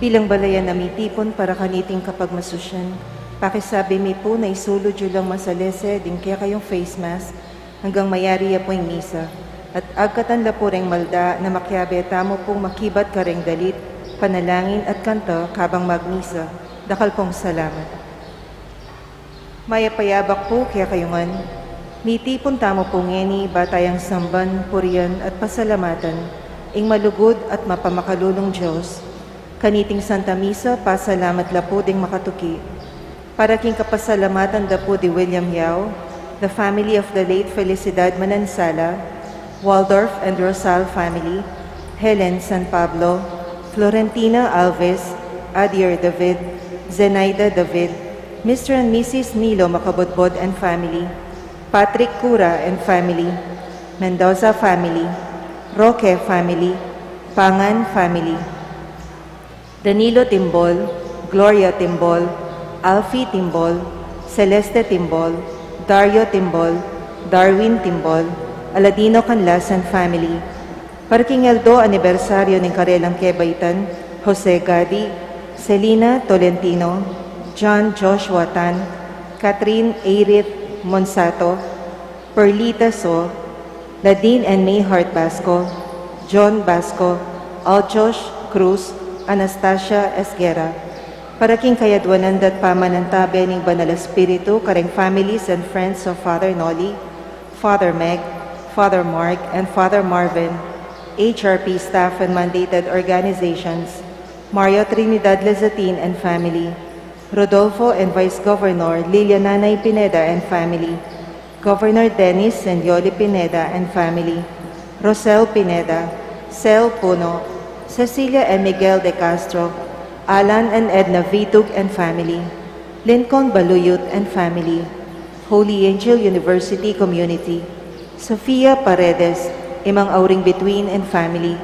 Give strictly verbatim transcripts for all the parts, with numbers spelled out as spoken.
Bilang balayan a mitipun para kaniting kapagmasusyan, pakisabi mi pu na isulud yu lang masalese ding kekayung face mask anggang mayari ya pu ing misa. At agkatan la pu reng malda na makiabe tamu pung makibat kareng dalit, panalangin at kanta kabang magmisa. Dakal pung salamat. Mayap a yabak pu kekayu ngan. Mitipun tamu pu ngeni ba tayang samban, purian at pasalamatan ing malugud at mapamakalulung Dios. Kaniting Santa Misa, pasalamat la pu ding makatuki. Para king kapasalamatan da pu di William Yao, the family of the late Felicidad Manansala, Waldorf and Rosal family, Helen San Pablo, Florentina Alves, Adier David, Zenaida David, Mister and Missus Nilo Macabodbod and family, Patrick Cura and family, Mendoza family, Roque family, Pangan family. Danilo Timbol, Gloria Timbol, Alfie Timbol, Celeste Timbol, Dario Timbol, Darwin Timbol, Aladino Canlas and family. Para king aldo anibersaryo ning karelang kebaitan, Jose Gadi, Selina Tolentino, John Joshua Tan, Catherine Eirith Monsato, Perlita So, Ladine and Mayhart Basco, John Basco, Aljosh Cruz, Anastasia Esguerra. Para king kayadwanan da't pamanantabe ning Banal Espiritu kareng families and friends of Father Noli, Father Meg, Father Mark, and Father Marvin, H R P staff and mandated organizations, Mario Trinidad Lazatin and family, Rodolfo and Vice Governor Liliana Nay Pineda and family, Governor Dennis and Yoli Pineda and family, Rosel Pineda, Sel Puno, Cecilia and Miguel de Castro, Alan and Edna Vitug and family, Lincoln Baluyut and family, Holy Angel University Community, Sofia Paredes, Imang Auring Bituin and family,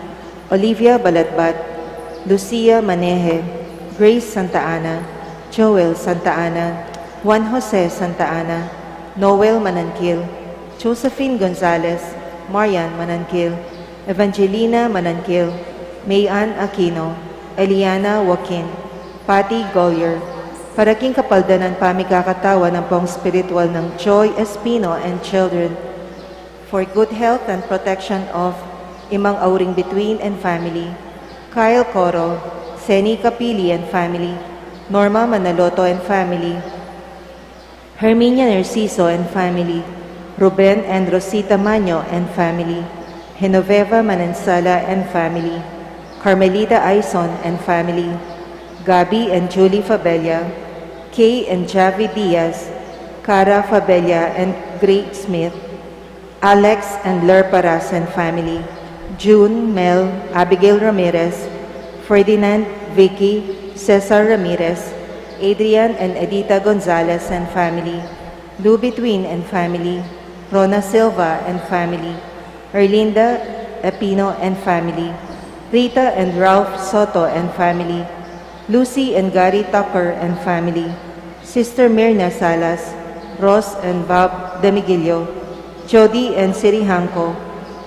Olivia Balatbat, Lucia Maneje, Grace Santa Ana, Joel Santa Ana, Juan Jose Santa Ana, Noel Mananquil, Josephine Gonzalez, Marian Mananquil, Evangelina Mananquil, Mayan Aquino, Eliana Joaquin, Patty Gollier, para king kapaldanan pamikakatawan ampong spiritual nang Joy Espino and children, for good health and protection of Imang Auring Bituin and family, Kyle Coro, Seni Capili and family, Norma Manaloto and family, Herminia Narciso and family, Ruben and Rosita Maño and family, Genoveva Manansala and family, Carmelita Aison and family, Gabby and Julie Fabella, Kay and Javi Diaz, Cara Fabella and Greg Smith, Alex and Ler Paras and family, June, Mel, Abigail Ramirez, Ferdinand, Vicky, Cesar Ramirez, Adrian and Edita Gonzalez and family, Lou Between and family, Rona Silva and family, Erlinda Epino and family, Rita and Ralph Soto and family, Lucy and Gary Tucker and family, Sister Mirna Salas, Ross and Bob Demigilio, Jody and Siri Hangco,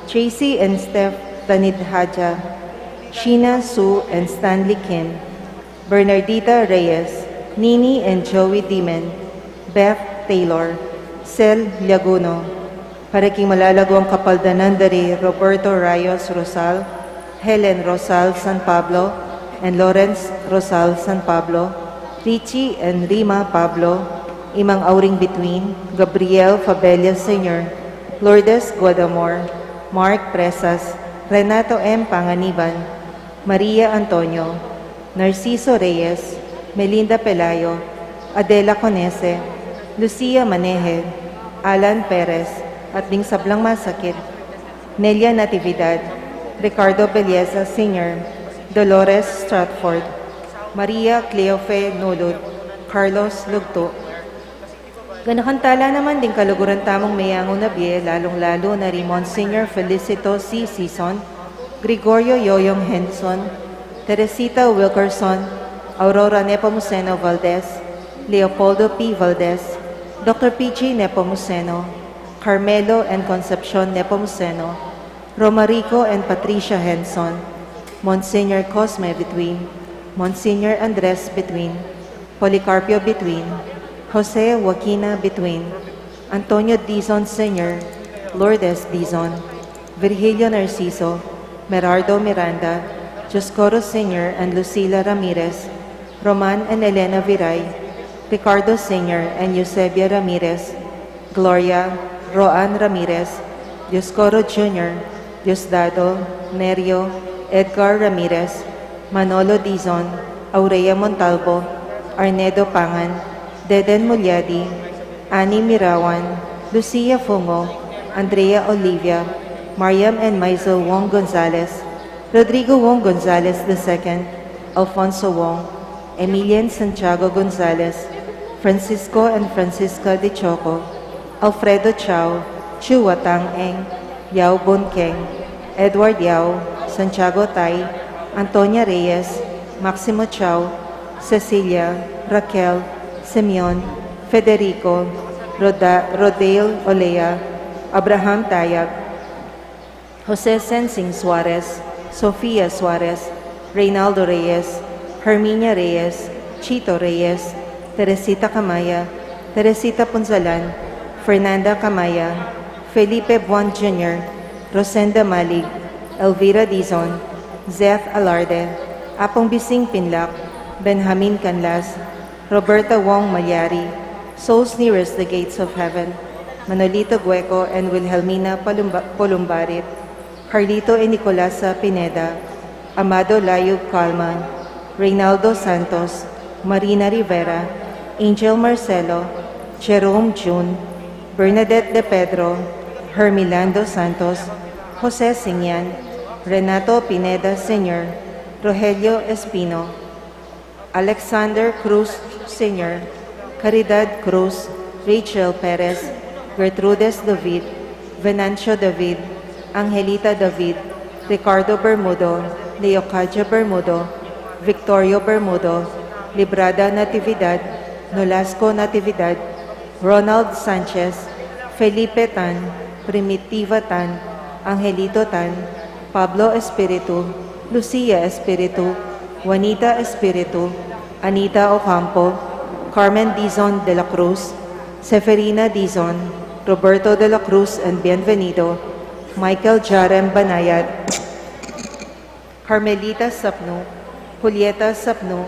Tracy and Steph Tanidhaja, Sheena, Sue and Stanley Kim, Bernardita Reyes, Nini and Joey Dimen, Beth Taylor, Sel Liaguno, para king malalaguang kapaldanan da ri Roberto Rayos Rosal, Helen Rosal San Pablo, and Lawrence Rosal San Pablo, Richie and Rima Pablo, Imang Auring Bituin, Gabriel Fabella Senior, Lourdes Guadamor, Mark Presas, Renato M. Panganiban, Maria Antonio, Narciso Reyes, Melinda Pelayo, Adela Conese, Lucia Maneje, Alan Perez, at ding sablang masakit, Nelia Natividad, Ricardo Belleza Senior, Dolores Stratford, Maria Cleofe Nulud, Carlos Lugto. Ganakan tala naman ding kaluguran tamung meyangu na bie, lalung-lalu na ri Monsignor Felicito C. Sison, Gregorio Yoyong Henson, Teresita Wilkerson, Aurora Nepomuceno Valdez, Leopoldo P. Valdez, Doctor P G Nepomuceno, Carmelo and Concepcion Nepomuceno, Romarico and Patricia Henson, Monsignor Cosme Bituin, Monsignor Andres Bituin, Policarpio Bituin, Jose Joaquina Bituin, Antonio Dizon Senior, Lourdes Dizon, Virgilio Narciso, Merardo Miranda, Dioscoro Senior and Lucila Ramirez, Roman and Elena Viray, Ricardo Senior and Eusebia Ramirez, Gloria, Roan Ramirez, Dioscoro Junior, Diosdado, Nerio, Edgar Ramirez, Manolo Dizon, Aurea Montalvo, Arnedo Pangan, Deden Mulyadi, Annie Mirawan, Lucia Fungo, Andrea Olivia, Mariam and Maisel Wong Gonzalez, Rodrigo Wong Gonzalez the second, Alfonso Wong, Emilian Santiago Gonzalez, Francisco and Francisca de Choco, Alfredo Chao, Chua Tang Eng, Yao Bun Keng, Edward Yao, Santiago Tai, Antonia Reyes, Maximo Chao, Cecilia, Raquel, Simeon, Federico, Roda- Rodale Olea, Abraham Tayag, Jose Sensing Suarez, Sofia Suarez, Reynaldo Reyes, Herminia Reyes, Chito Reyes, Teresita Camaya, Teresita Punzalan, Fernanda Camaya, Felipe Buan Junior, Rosenda Malig, Elvira Dizon, Zeth Alarde, Apong Bising Pinlac, Benjamin Canlas, Roberta Wong Malyari, Souls Nearest the Gates of Heaven, Manolito Gueco and Wilhelmina Palumba- Polumbarit, Carlito and Nicolasa Pineda, Amado Layug Calma, Reynaldo Santos, Marina Rivera, Angel Marcelo, Jerome Jun, Bernadette De Pedro, Hermilando Santos, Jose Singyan, Renato Pineda Senior, Rogelio Espino, Alexander Cruz Senior, Caridad Cruz, Rachel Perez, Gertrudes David, Venancio David, Angelita David, Ricardo Bermudo, Leocadia Bermudo, Victorio Bermudo, Librada Natividad, Nolasco Natividad, Ronald Sanchez, Felipe Tan, Primitiva Tan, Angelito Tan, Pablo Espiritu, Lucia Espiritu, Juanita Espiritu, Anita Ocampo, Carmen Dizon de la Cruz, Seferina Dizon, Roberto de la Cruz and Bienvenido, Michael Jarem Banayat, Carmelita Sapnu, Julieta Sapnu,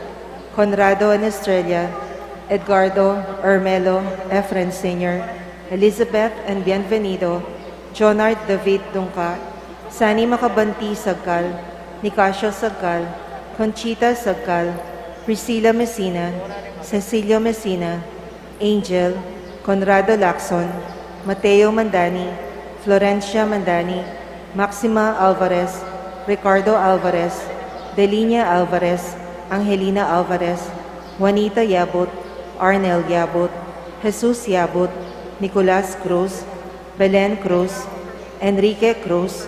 Conrado and Estrella, Edgardo, Ermelo, Efren Senior, Elizabeth and Bienvenido, Jonard David Dungca, Sani Macabanti Sagcal, Nicasio Sagcal, Conchita Sagcal, Priscilla Messina, Cecilio Messina, Angel, Conrado Lacson, Mateo Mandani, Florencia Mandani, Maxima Alvarez, Ricardo Alvarez, Delinia Alvarez, Angelina Alvarez, Juanita Yabut, Arnel Yabut, Jesus Yabut, Nicolas Cruz, Belen Cruz, Enrique Cruz,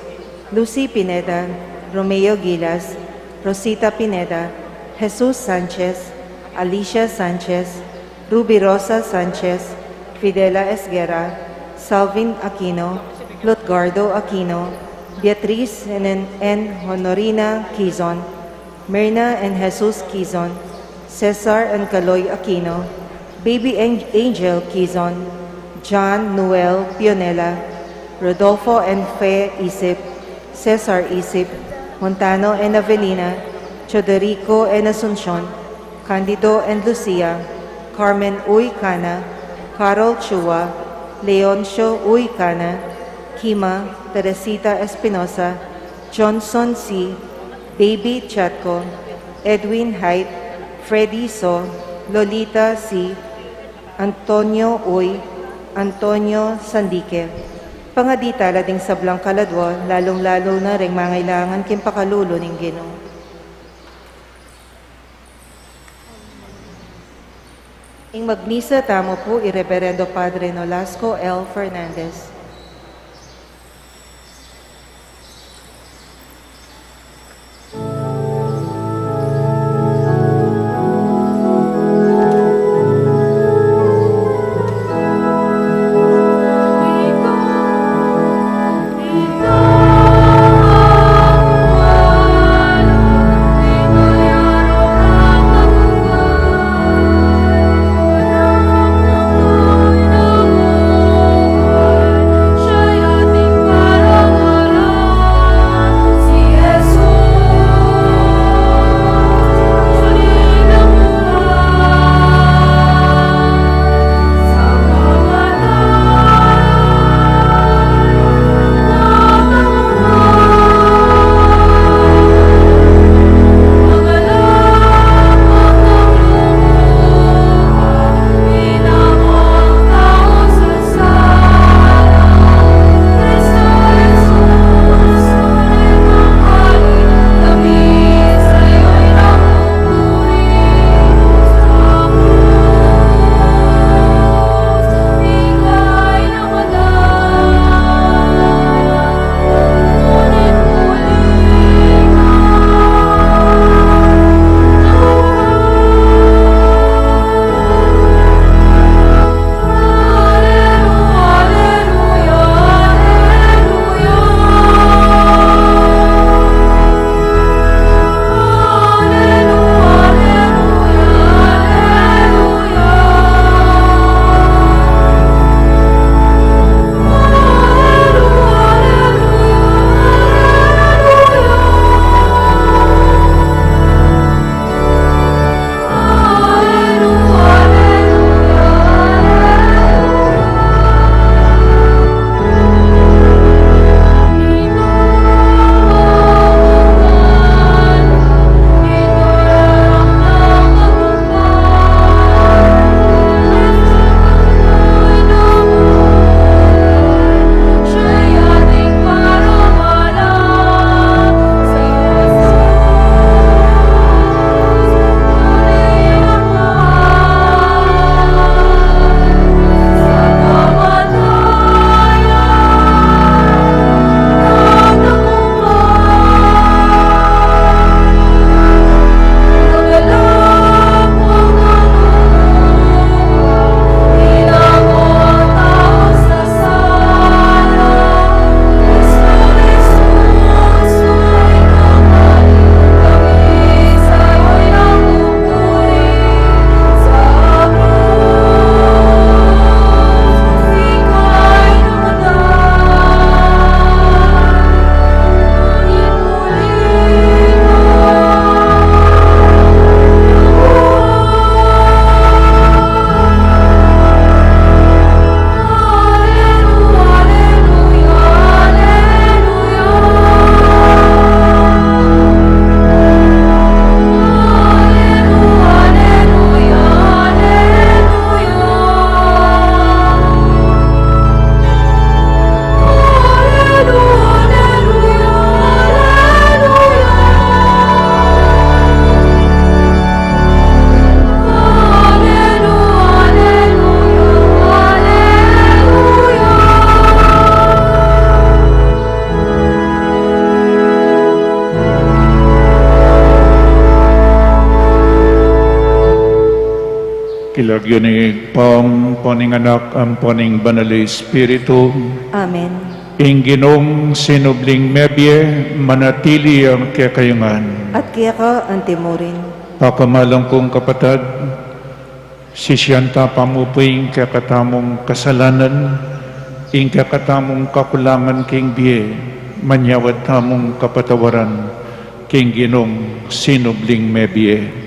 Lucy Pineda, Romeo Gilas, Rosita Pineda, Jesus Sanchez, Alicia Sanchez, Ruby Rosa Sanchez, Fidela Esguerra, Salvin Aquino, Lutgardo Aquino, Beatriz and, and Honorina Quizon, Mirna and Jesus Quizon, Cesar and Kaloy Aquino, Baby An- Angel Quizon, John Noel Pionela, Rodolfo and Fe Isip, Cesar Isip, Montano and Avelina, Teodorico and Asuncion, Candido and Lucia, Carmen Uy Cana, Carol Chua, Leoncio Uy Cana, Kima, Teresita Espinosa, Johnson C., Baby Chatco, Edwin Haight, Freddy So, Lolita C., Antonio Uy, Antonio Sandique. Pangadi tala ding sablang kaladwa, lalung-lalu na ring mangailangan king pakalulu ning Ginu. Ing magmisa tamu pu i Reverendo Padre Nolasco L. Fernandez. King lagyu ning Ibpa, ampo ning Anak, ampo ning Banal a Espiritu. Amen. Ing Ginung sinubling mebie, manatili ya kekayu ngan. At keka antimurin. Pakamalan kung kapatad, sisian ta pa mu pu ing kekatamung kasalanan, ing kekatamung kakulangan king bie, manyawad tamung kapatawaran king Ginung sinubling mebie.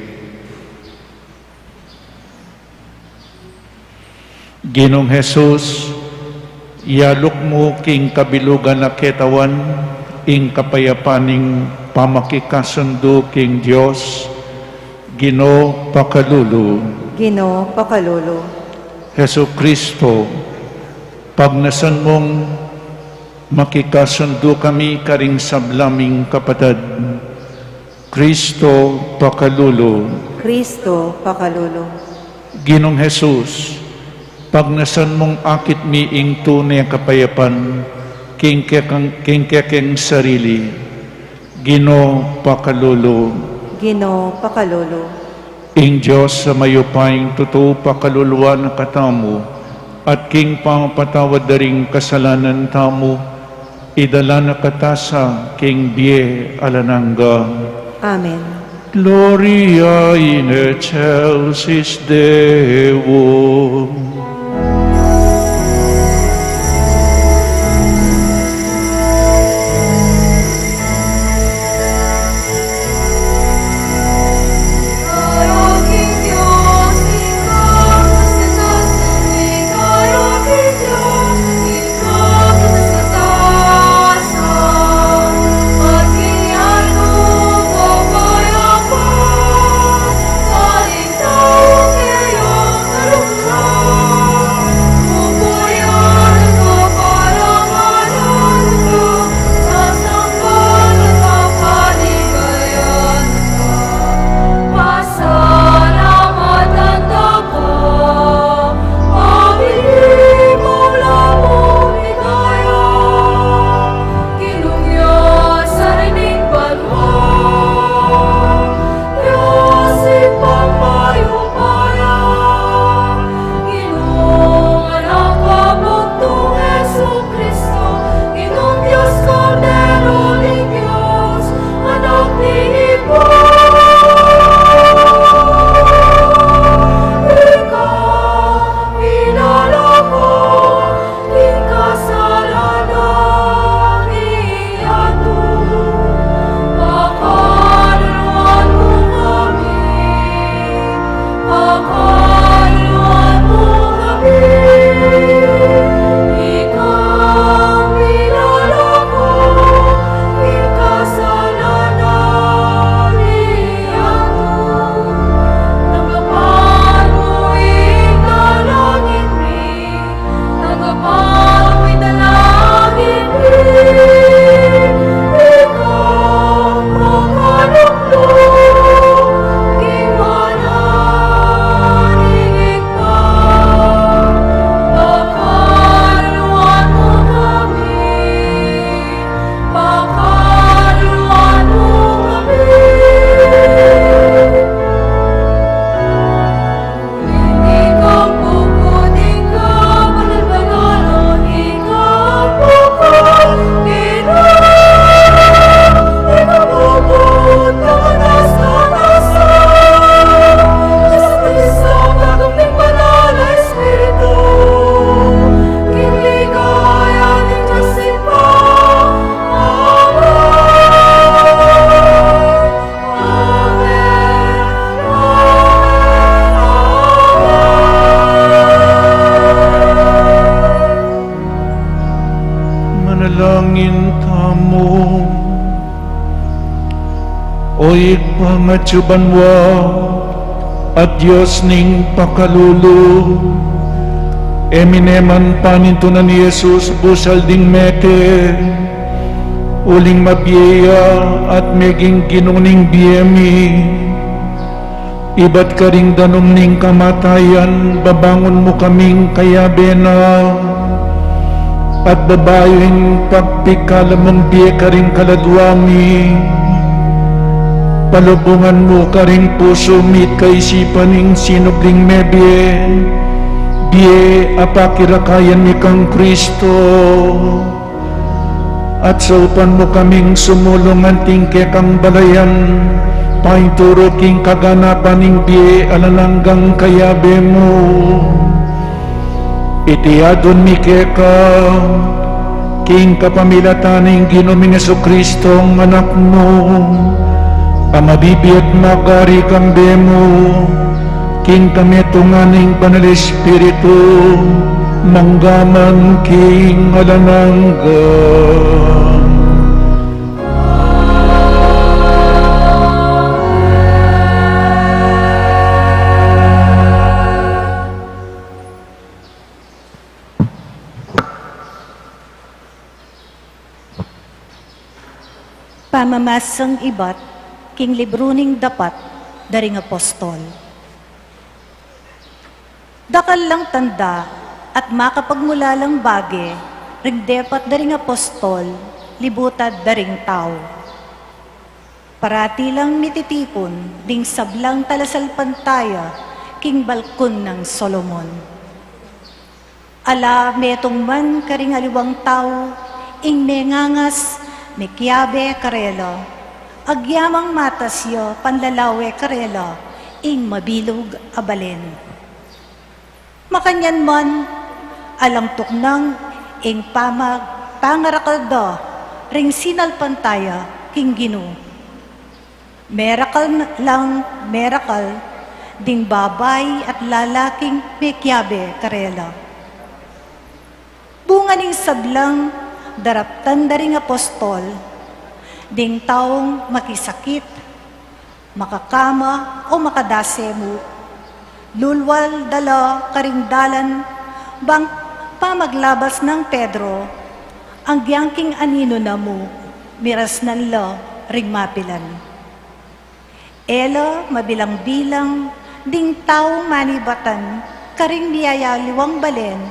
Ginung Jesus, yaluk mu king kabilugan a ketawan ing kapayapan ning pamakikasundu king Dios. Ginu, pakalulu. Ginu, pakalulu. Jesucristo, pagnasan mung makikasundu kami karing sabla ming kapatad. Cristo, pakalulu. Cristo, pakalulu. Ginung Jesus, pagnasan mung akit mi ing tune kapayapan king kekang, king kekeng sarili. Ginu, pakalulu. Ginu, pakalulu. Ing Dios a mayupayang tutu pakaluluan na katamu, at king pamapatawad da ring kasalanan tamu, idala na kata sa king bie alang angga. Amen. Gloria in excelsis Deo. Manalangin tamu. O Ibpa, atsu ka banua, at Dios ning pakalulu, e mi ne man panintunan i Jesus busal ding mete, uling mabie ya at meging Ginu ning bie mi. Ibat karing danum ning kamatayan, babangun mu kaming kayabe na, at babayu ing pagpikalamung bie karing kaladua mi. Palubungan mu karing pusu mi't kaisipan ing sinubling mebie, bie a pakirakayan mi kang Kristo. At saupan mu kaming sumulung anting kekang balayan, painturu king kaganapan ning bie alang anggang kayabe mu. Iti adwan mi keka, king kapamilatan ning Ginu ming Jesucristo, Anak mu, a mabibie at magari kambe mu, King kamitungan ning Banal Espiritu, mangga man king alang angga. Pamamasang ibat king libru ning Dapat da ring Apostol. Dakal lang tanda at makapagmulalang bage ring depat da ring apostol libutad da ring tau. Parati lang mititipun ding sablang talasalpantaya king balkon nang Solomon. Ala metung man karing aliwang tau ing mengangas, mekiabe karela, agyamang matas ya panlalawe karela ing mabilug a balen. Makanyan man, alang tuknang ing pamag-, pangarakal da ring sinalpantaya king Ginu. Merakal lang merakal ding babai at lalaking mekiabe karela. Bunga ning sablang daraptan da ring apostol, ding taung makisakit, makakama o makadase mu, lulwal da la karing dalan bang pamaglabas nang Pedro, agyang king aninu na mu, mirasnan la ring mapilan. E la mabilang-bilang ding tau manibatan karing miyayaliwang balen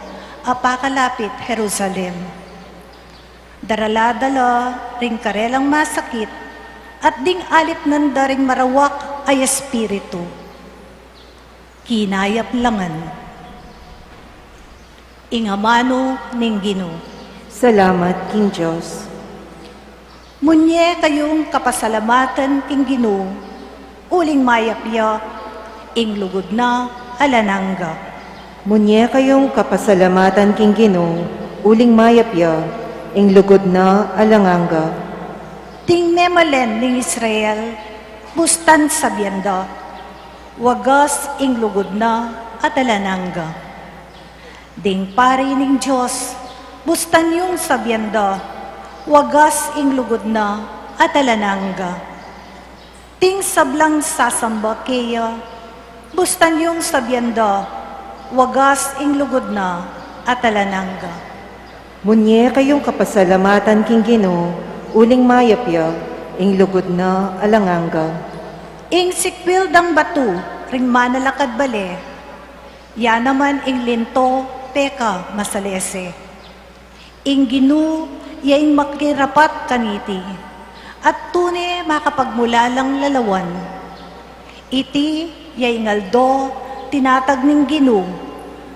a pakalapit Jerusalem. Darala da la ring karelang masakit at ding alipnan da ring marawak a espiritu. Kinayap la ngan. Ing amanu ning Ginu. Salamat king Dios. Munye kayung kapasalamatan king Ginu, uling mayap ya, ing lugud na alang angga. Munye kayung kapasalamatan king Ginu, uling mayap ya, ing lugud na alang angga. Ding memalen ning Israel, bustan sabian da, wagas ing lugud na at alang angga. Ding pari ning Dios, bustan yung sabian da, wagas ing lugud na at alang angga. Ding sablang sasamba keya, bustan yung sabian da, wagas ing lugud na at alang angga. Munye kayung kapasalamatan king Ginu, uling mayap ya, ing lugud na alang angga. Ing sikwil dang batu ring manalakad bale, ya naman ing linto pekamasalese. Ing Ginu ya ing makirapat kaniti, at tune makapagmulalang lalawan. Iti ya ing aldo tinatag ning Ginu,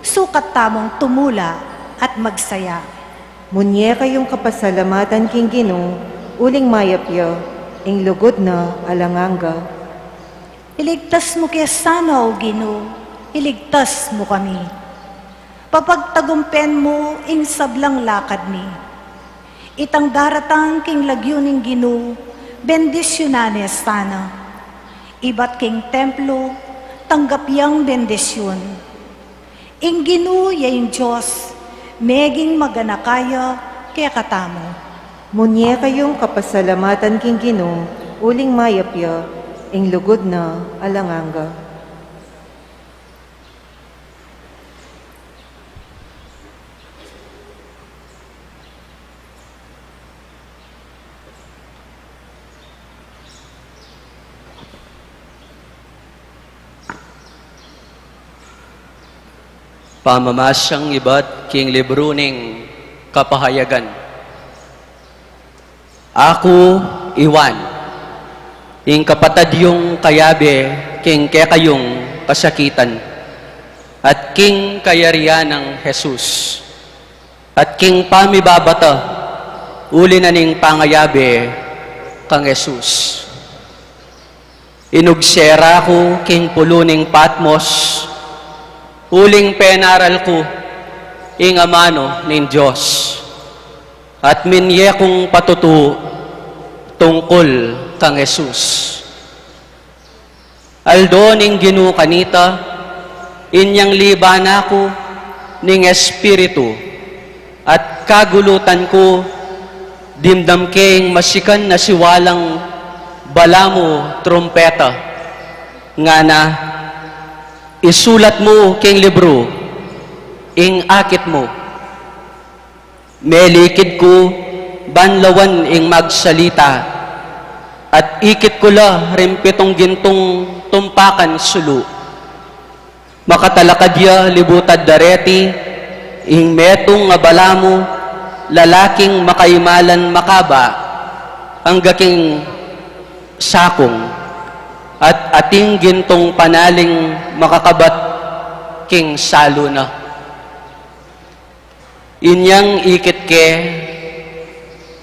sukat tamung tumula at magsaya. Munye kayung kapasalamatan king Ginu, uling mayap ya, ing lugud na alang angga. Iligtas mu ke sana, O Ginu, iligtas mu kami. Papagtagumpen mu ing sablang lakad mi. Itang daratang king lagyu ning Ginu, bendisyunan ne sana. Ibat king templo, tanggap yang bendisyun. Ing Ginu ya ing Dios, meging maganaka ya kekatamu. Munye kayung kapasalamatan king Ginu, uling mayap ya, ing lugud na alang angga. Pamamasang ibat king libru ning Kapahayagan. Aku i Juan, ing kapatad yung kayabe king kekayung kasakitan, at king kayarian nang Jesus, at king pamibabata uli na ning pangayabe kang Jesus. Inugse ra ku king pulu ning Patmos, uling penaral ku ing amanu ning Dios, at minye kung patutu tungkul kang Jesus. Aldo ning Ginu kanita, Inyang libanan ku ning Espiritu at kagulutan ku, dimdam ke ing masikan a siwalang balamu trumpeta, ngana, isulat mu king libru ing akit mu. Melikid ku ban lawan ing magsalita, at ikit ku la ring pitung gintung tumpakan sulu. Makatalakad ya libutad dareti ing metung a balamu, lalaking makaimalan makaba angga king sakung, at ating gintung panaling makakabat king salu na. Inyang ikit ke,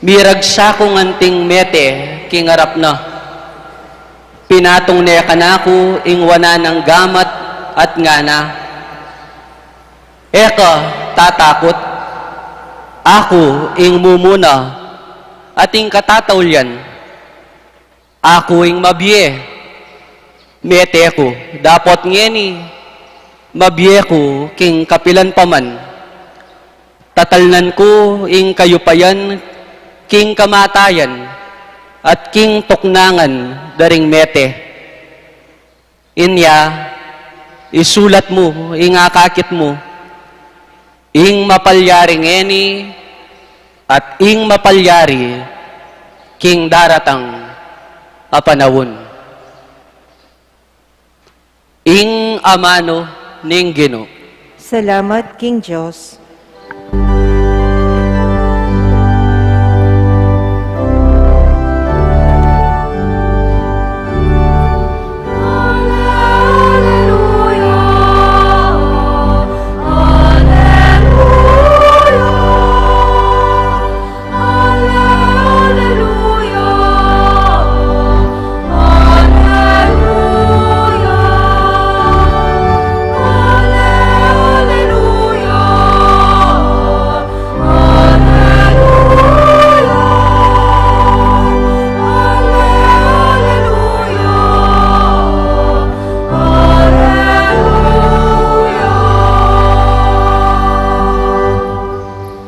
miragsak kung anting mete king arap na. Pinatung ne kanaku ing wanan nang gamat at ngana, "E ka tatakut, aku ing mumuna at ing katataulian. Aku ing mabie, mete ku, dapot ngeni mabie ku king kapilan pa man. Tatalnan ku ing kayupayan king kamatayan at king tuknangan da ring mete." Inya, isulat mu ing akakit mu, ing mapalyari ngeni at ing mapalyari king daratang a panaun. Ing amanu ning Ginu. Salamat king Dios.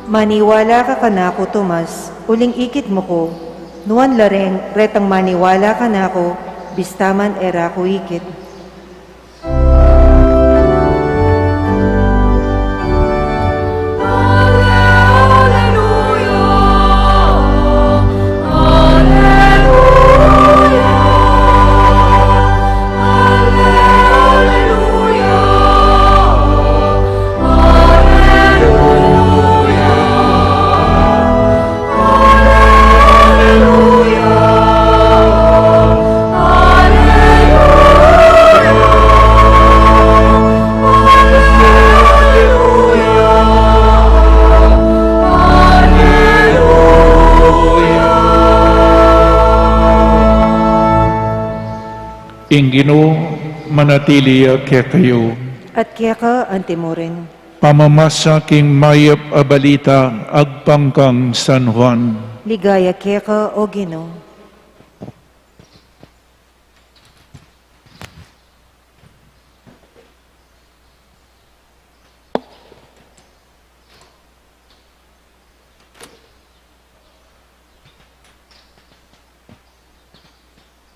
Maniwala ka kanaku, Tomas, uling ikit mu ku. Nuan la reng retang maniwala kanaku, bista man e ra ku ikit. Ing Ginu manatili ya kekayu. At keka antimurin. Pamamasa king mayap a balita agpang kang San Juan. Ligaya keka, O Ginu.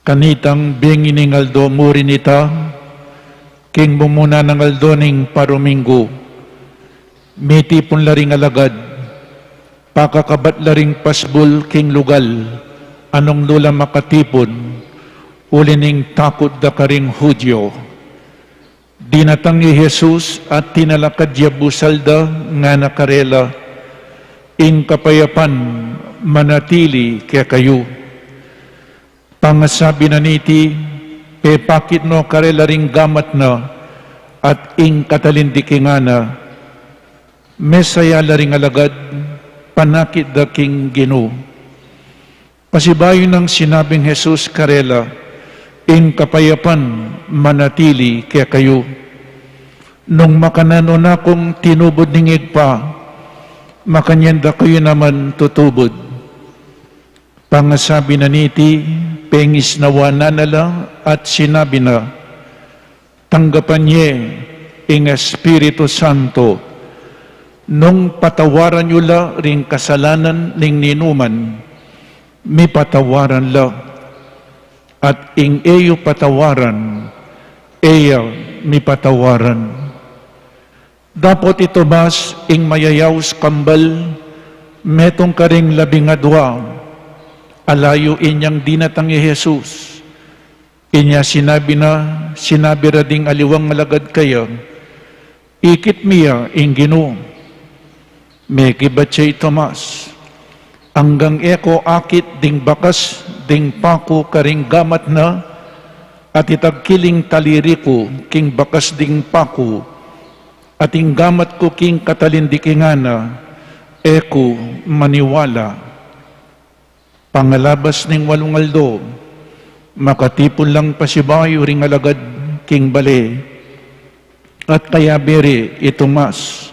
Kanitang bengi ning aldo murin ita, king mumuna nang aldo ning paruminggu, mitipun la ring alagad, pakakabat la ring pasbul king lugal a nung nu la makatipun, uli ning takut da karing Judio. Dinatang i Jesus at tinalakad ya busal da, ngana karela, "Ing kapayapan manatili kekayu." Pangasabi na niti, pepakit no karela ring gamat na at ing katalindiki, ngana. Mesaya la ring alagad, panakit da king Ginu. Pasibayu nang sinabing Jesus karela, "Ing kapayapan manatili kekayu. Nung makananu na kung tinubud ning Ibpa, makanyan dakayu naman tutubud." Pangasabi na niti, pengisnawan na la at sinabi na, "Tanggapan ye ing Espiritu Santo, nung patawaran yu la ring kasalanan ning ninuman, mipatawaran la, at ing e yu patawaran, e ya mipatawaran. Dapot i Tomas, ing mayayaus kambal, metung karing labing adua, ala yu inyang dinatang i Jesus. Inya sinabi na, sinabi ra ding aliwang alagad kaya, "Ikit mi ya ing Ginu." Mekibat ya i Tomas, "Anggang e ko akit ding bakas ding paku karing gamat na, at itagkil ing taliri ku king bakas ding paku, at ing gamat ku king katalindikingan na, e ku maniwala." Pangalabas ning walung aldo, makatipun lang pasibayu ring alagad king bale, at kayabe ri i Tomas.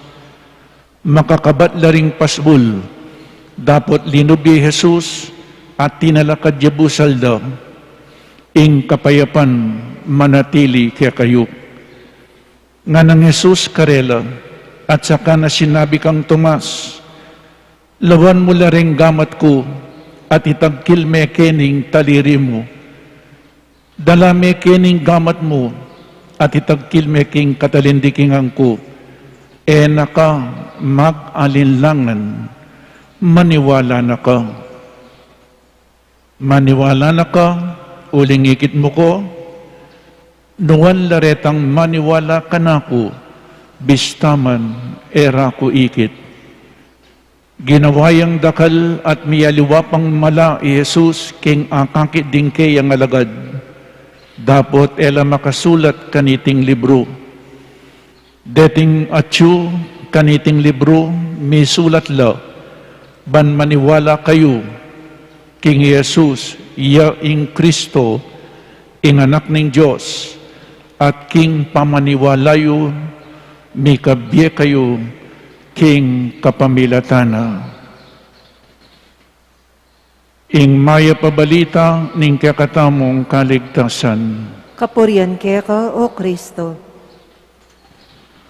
Makakabat la ring pasbul, dapot linub ya i Jesus, at tinalakad ya busal da, "Ing kapayapan manatili kekayu." Nganang Jesus karela, at saka na sinabi kang Tomas, "Lawan mu la ring gamat ku, at itagkil me kening taliri mu. Dala me kening gamat mu, at itagkil me king katalindikingan ku. E na ka mag-alinlangan, maniwala na ka." Maniwala na ka, uling ikit mu ko? Nuan la retang maniwala kanaku, bista man e ra ku ikit? Ginawa yang dakal at mialiwa pang mala i Jesus king akakit ding keyang alagad, dapot e la makasulat kaniting libru. Deting atyu kaniting libru, misulat la, ban maniwala kayu king Jesus, ya ing Kristo, ing Anak ning Dios, at king pamaniwala yu, mikabie kayu king kapamilatan na. Ing mayap a balita ning kekatamung kaligtasan. Kapurian keka, O Kristo.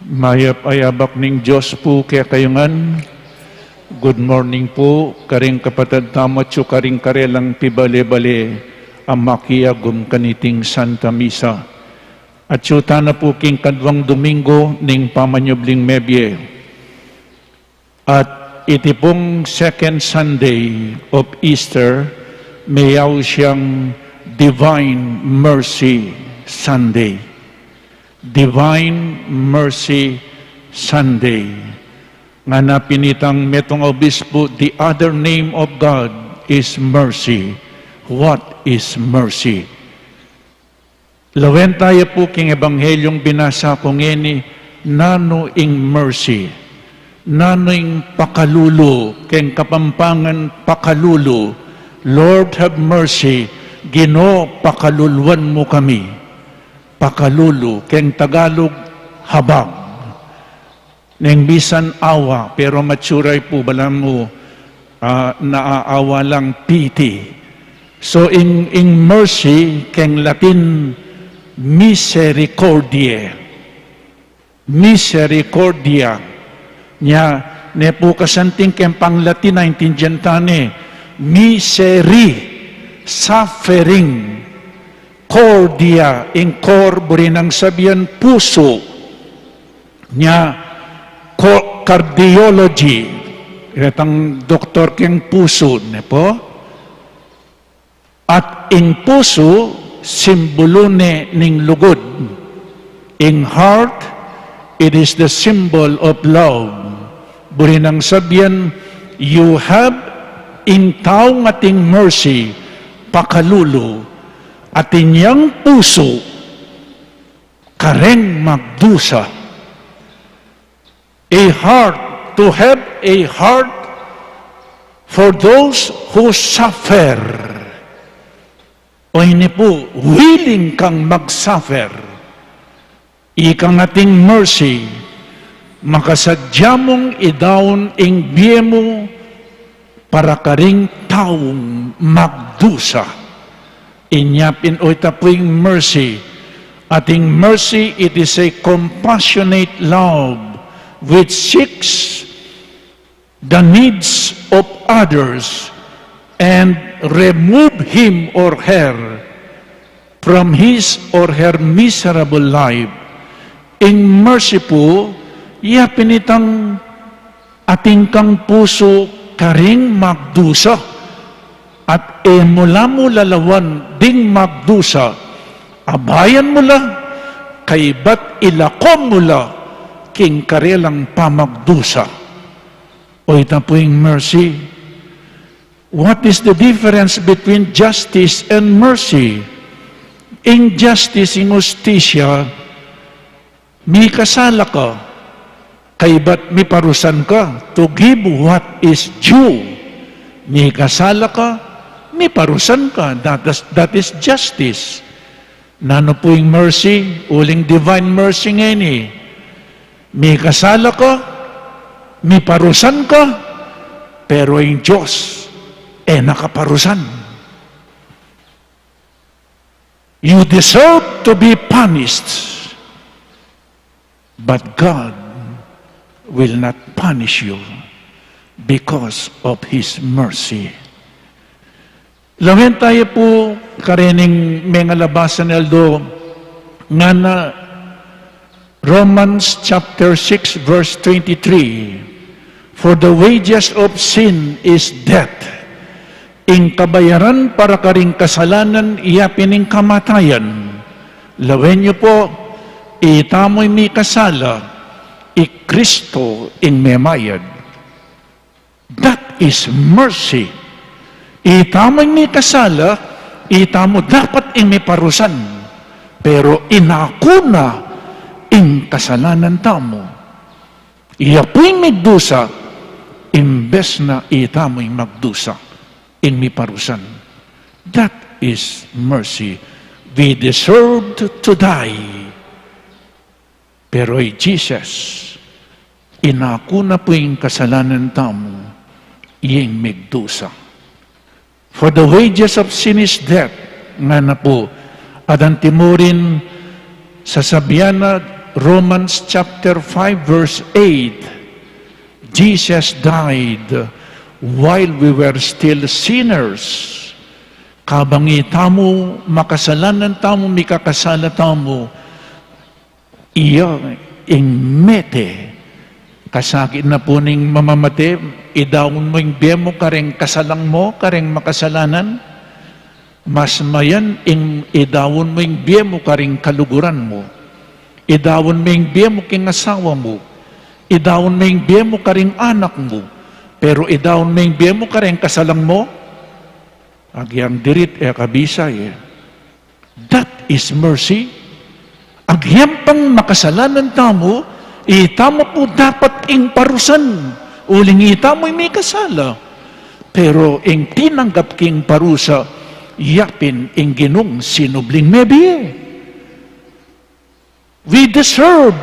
Mayap a yabak ning Dios pu kekayu ngan. Good morning pu karing kapatad tamu atyu karing karelang pibale-bale a makiagum kaniting Santa Misa. Atyu tana pu king kadwang Domingo ning pamanyubling mebie. At iti pung second Sunday of Easter, meyaus yang Divine Mercy Sunday. Divine Mercy Sunday. Ngana pin itang metung a obispu, the other name of God is mercy. What is mercy? Lawen taya pu king Ebanghelyung binasa ku ngeni, nanu ing mercy? Nanu ing pakalulu? Keng Kapampangan, pakalulu. Lord, have mercy. Ginu, pakaluluan mu kami. Pakalulu. Keng Tagalog, habag. Neng misan awa, pero matsuray pu, balamu, ah, naawa lang, pity. So, ing, ing mercy, keng Latin, misericordiae. Misericordia. Nya, ne pu kasanting keng pang-Latin, naintindian tane, miseri, suffering. Cordia, ing cor, buri nang sabian pusu. Nya, co-, cardiology, retang doktor keng pusu, ne pu? At ing pusu, simbulu ne ning lugud. Ing heart, it is the symbol of love. Buri nang sabian, you have, ing taung ating mercy, pakalulu, atin yang pusu, kareng magdusa. A heart, to have a heart for those who suffer. O ini pu, willing kang mag-suffer. Ikang ating mercy, makasadya mung idaun ing bie mu para karing taung magdusa. Inya pin, o ita pu ing mercy, Ating mercy, it is a compassionate love which seeks the needs of others and remove him or her from his or her miserable life. Ing mercy pu, ya pin itang atin kang pusu karing magdusa, at e mu la mu lalawan ding magdusa, abayan mu la, kaybat ilakom mu la king karelang pamagdusa. O ita pu ing mercy. What is the difference between justice and mercy? Ing justice, ing hustisya, mikasala ka, kaybat miparusan ka, to give what is due. Mikasala ka, miparusan ka, that is, that is justice. Nanu pu ing mercy? Uling divine mercy ngeni. Mikasala ka, miparusan ka, pero ing Dios, e na ka parusan. You deserve to be punished, but God will not punish you because of His mercy. Lawen tamu pu karening mengalabas a aldo ngana Romans chapter six verse twenty-three, "For the wages of sin is death." Ing kabayaran para karing kasalanan, iya pin ing kamatayan. Lawen yu pu, itamu ing mikasala, i Kristo ing memayad. That is mercy. Itamu ing mikasala, itamu dapat ing miparusan. Pero inaku na ing kasalanan tamu. Iya pu ing migdusa, imbes na itamu ing magdusa, ing miparusan. That is mercy. We deserved to die. Pero i Jesus, inaku na pu ing kasalanan tamu, ing migdusa. "For the wages of sin is death," ngana pu. At antimurin, sasabian na Romans chapter five verse eight, "Jesus died while we were still sinners." Kabang itamu makasalanan tamu, mikakasala tamu, iya ing mete. Kasakit na pu ning mamamate, idaun mu ing bie mu kareng kasalang mu, kareng makasalanan. Mas mayan ing idaun mu ing bie mu kareng kaluguran mu. Idaun mu ing bie mu king asawa mu. Idaun mu ing bie mu kareng anak mu. Pero idaun mu ing bie mu kareng kasalang mu. Agyang dirit e kabisa e. That is mercy. Agyang pang makasalanan tamu, itamu pu dapat ing parusan, uling itamu ing mikasala. Pero ing tinanggap king parusa, iya pin ing Ginung sinubling mebie. We deserve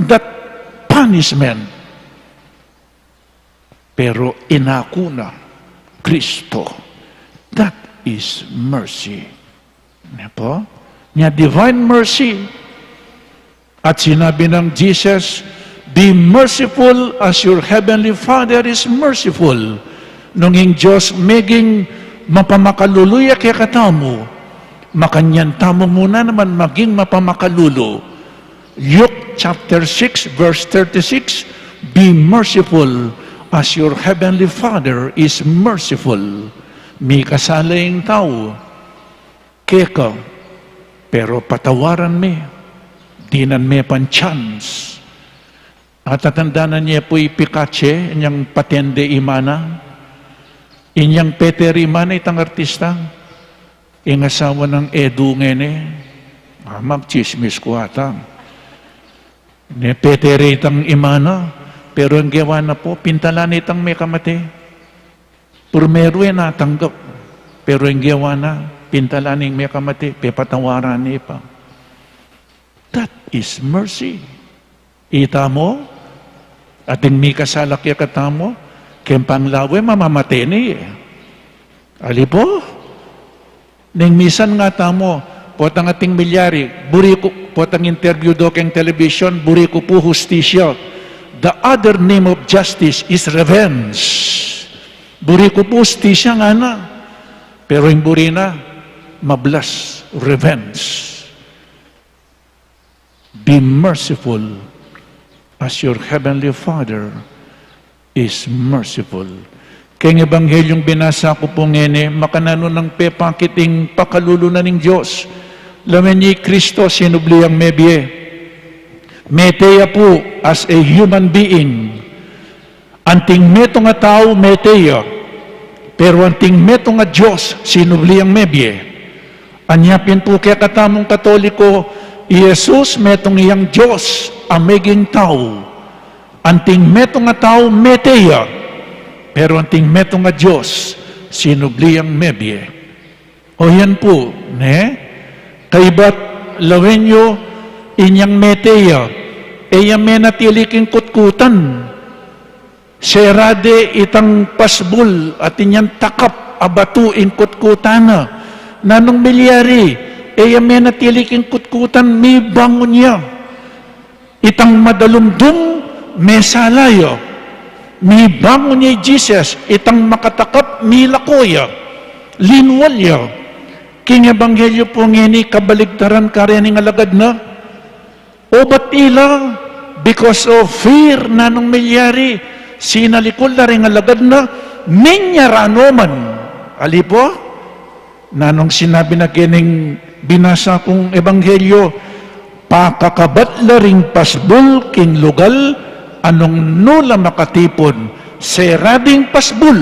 that punishment. Pero inaku na Kristo. That is mercy. Nya pu? Nya divine mercy. At sinabi nang Jesus, "Be merciful as your heavenly Father is merciful." Nung ing Dios meging mapamakalulu ya kekatamu, makanyan tamu mu na naman maging mapamakalulu. Luke chapter six, verse thirty-six, "Be merciful as your heavenly Father is merciful." Mikasala ing tau keka, pero patawaran me, dinan me pang chance. Atatandanan ye pu i Picache, inyang patende i mana, inyang peter i mana itang artista. Ing asawa nang Edu ngeni, ah, magtsismis ku ata. Ne, petere itang i mana, pero ing gewa na pu, pintalan ne itang mekamate. Primeru e natanggap, pero ing gewa na, pintalan ne ing mekamate, pepatawaran ne pa. That is mercy. Ita mu, ating mikasala kekatamu, keng panglau e mamamate ne. Ali pu? Neng misan nga tamu, Potang ating milyari, buri ku, potang interview do keng television, buri ku pu hustisya. The other name of justice is revenge. Buri ku pu hustisya, ngana. Pero ing buri na, mablas, revenge. Be merciful as your heavenly Father is merciful. Keng Ebanghelyung binasa ku pu ngeni, makananu nang pepakit ing pakalulu na ning Dios. Lawen ye i Kristo, sinubli yang mebie. Mete ya pu as a human being. Anting metung a tau, mete ya. Pero anting metung a Dios, sinubli yang mebie. Anya pin pu kekatamung Katoliko, i Jesus metung yang Dios a meging tau. Anting metung a tau, mete ya. Pero anting metung a Dios, sinubli yang mebie. O yan pu, ne? Kaybat lawen yu, inyang mete ya, e ya menatili king kutkutan. Sera de itang pasbul at inyang takap a batu ing kutkutan na. Nanung milyari, e ya menatili king kutkutan, mibangun ya. Itang madalumdum, mesala ya. Mibangun ya i Jesus, itang makatakap, milako ya. Linwal ya. King Ebanghelyo pu ngeni, kabaligtaran karin ning alagad na. Obat ila, because of fear, nanung milyari, sinalikut la ring alagad na, minyara no man. Ali pu? Nanung sinabi na kening binasa kung ebanghelyo, pakakabat la ring pasbul king lugal a nung nu la makatipun, sera ding pasbul.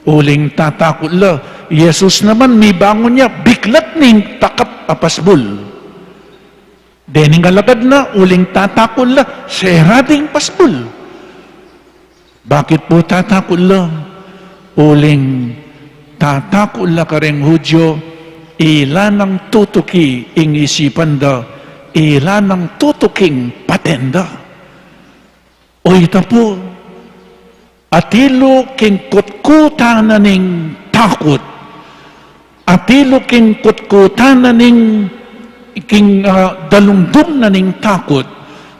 Uling tatakut la, i Jesus naman mibangun ya, biklat ning takap a pasbul. Dening alagad na, uling tatakut la, sera ding pasbul. Bakit pu tatakut la? Uling tatakut la kareng Hudyo, ila nang tutuki ing isipan da, ila nang tutuking paten da. O ita pu, atilu king kutkutan na ning takut. Atilu king kutkutan na ning, king, ah, dalumdum na ning takut.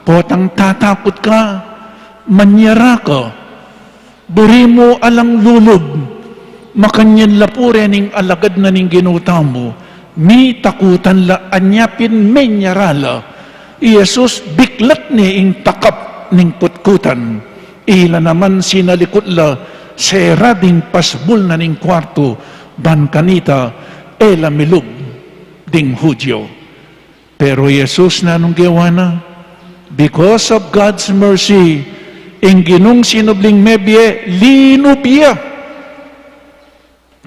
Potang tatakut ka, manyara ka. Buri mu alang lulub. Makanyan la pu rening alagad na ning Ginu tamu. Mitakutan la, anya pin menyara la. I Jesus biklat ne ing takap ning kutkutan. Ila naman sinalikut la, sera ding pasbul na ning kuartu, ban kanita e la milub ding Hudyo. Pero i Jesus nanung gewa na, because of God's mercy, ing Ginung sinubling mebie, linub ya.